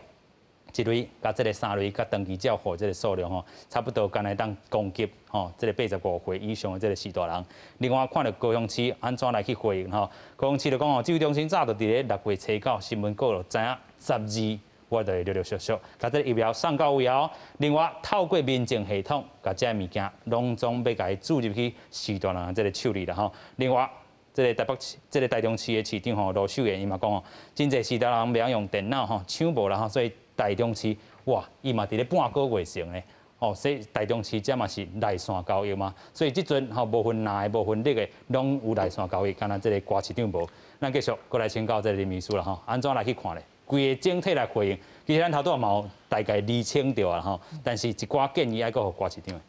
一類、佮這个三類、佮長期照護這个數量吼，差不多干焦會當供給吼這个85歲以上的這个序大人。另外看著高雄市按怎來去回應吼？高雄市就講吼，指揮中心早就佇咧6月初九新聞稿就知影12，我就會陸陸續續共這个疫苗送到位後，另外透過民政系統，共這个物件攏總欲共伊注入去序大人這个手裡啦吼。另外，這个台北市、這个台中市的市長吼盧秀燕伊嘛講吼，真濟序大人袂曉用電腦吼，搶無啦吼，所以台中市哇，伊嘛佇咧半個月前咧，哦，所以台中市這嘛是內線交易嘛，所以這陣吼無分藍的、無分綠的，攏有內線交易，干焦這个柯市長無。咱繼續閣來請教這个林秘書啦吼，按怎來去看咧？規个整體來回應，其實咱頭拄仔嘛有大概釐清著啊吼，但是一寡建議愛閣予柯市長。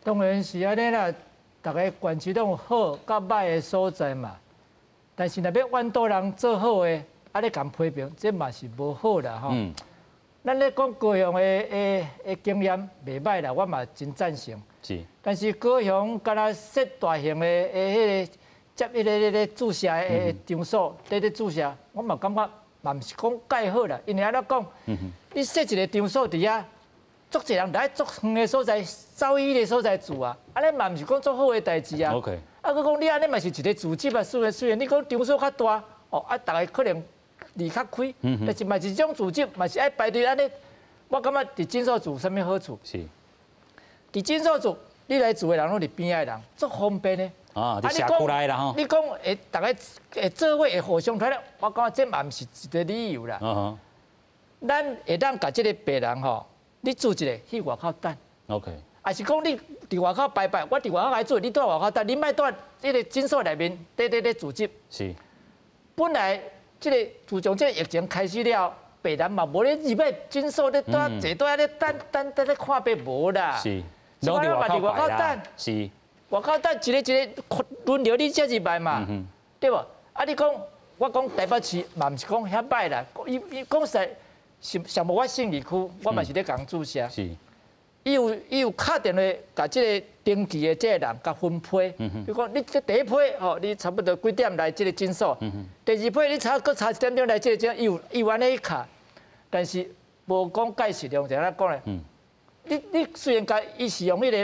當然是按呢啦，逐个縣市攏有好佮䆀的所在嘛。但是若欲怨多人做好的，啊咧共批評，這嘛是無好啦吼。咱咧講高雄的經驗袂䆀啦，我嘛真贊成。但是高雄敢若設大型的彼个接彼个注射的場所，佇咧注射，我嘛感覺嘛毋是講蓋好啦。因為按怎講，你設一個場所佇遐，足濟人來足遠的所在，走去彼个所在住啊，按呢嘛毋是講足好的代誌啊。啊，閣講你按呢嘛是一個組織啊，雖然你講場所較大，哦啊，逐个可能離較開，但是嘛是一種組織，嘛是愛排隊按呢。我感覺佇診所住啥物好處？佇診所住，你來住的人攏佇邊仔的人，足方便的。啊，佇社區內啦吼。你講會逐个會做伙會互相體諒，我感覺這嘛毋是一個理由啦。咱會當共這个病人吼，你住一个去外口等。抑是講你佇外口排排，我佇外口來住，你蹛外口等，你莫蹛這個診所內面，佇咧組織。本來這个自從這个疫情開始了，病人嘛無咧入去診所咧蹛坐蹛咧等等等咧看病無啦。攏佇外口等。外口等一個一個輪流你才入來嘛，對無？啊，你講我講台北市嘛，毋是講遐䆀啦。伊伊講實在，上無我信義區，我嘛是咧共注射。伊有敲電話，共這个登記的這个人共分批。比如講，你這第一批吼，你差不多幾點來這个診所？第二批你差閣差一點鐘來這个診，伊有按呢去敲，但是無講蓋質量，就按怎講咧？你雖然共伊是用彼个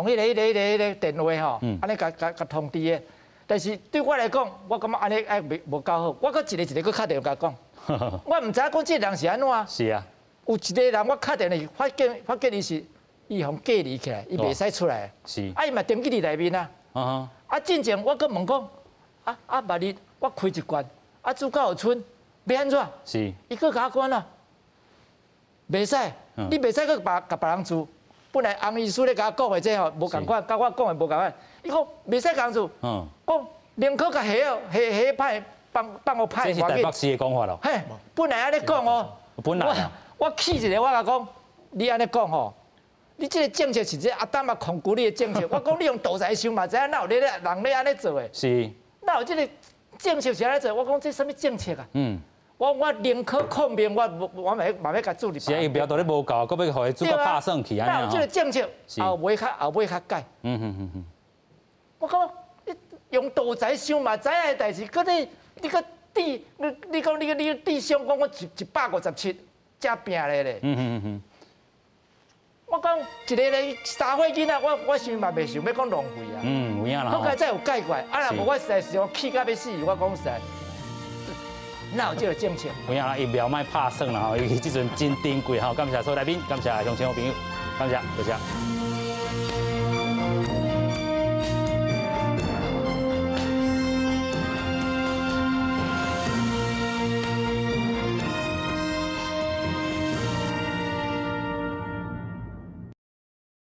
電話吼，按呢共共共通知的，但是對我來講，我感覺按呢愛袂無夠好，我閣一個一個閣敲電話共伊講，我毋知影講這个人是按怎。有一個人我敲電話發現伊是伊予隔離起來，伊袂使出來。啊，伊嘛登記佇內面啊。啊，進前我閣問講，啊啊，萬一我開一罐，啊，煮到予賰，欲按怎？伊閣共我講啦，袂使，你袂使閣共別人住。本來洪醫師咧共我講的這吼無仝款，佮我講的無仝款。伊講袂使共做，講寧可共下下下派放放予派。這是台北市的講法咯。嘿，本來按呢講哦。本來啊。我氣一个，我共講，你按呢講吼，你這个政策是這阿擔仔控股你的政策。我講你用獨裁想嘛知影，哪有咧人咧按呢做的？哪有這个政策是按呢做？我講這啥物政策啊？我寧可抗命，我我嘛欲共注入。是啊，疫苗都咧無夠，閣欲予伊注到拍算去按呢。哪有這个政策？後尾較改。我講你用獨裁想嘛知影的代誌，閣你你閣地你你講你你地上講我157才拼咧咧。我講一个咧3歲囡仔，我想嘛袂想欲講浪費啊。有影啦。好佳哉有解決，啊若無我實在是我氣甲欲死，我講實在。哪有這个政策？有影啦，疫苗莫拍算啦吼，尤其這陣真珍貴吼。感謝所有來賓，感謝鄉親好朋友，感謝，多謝。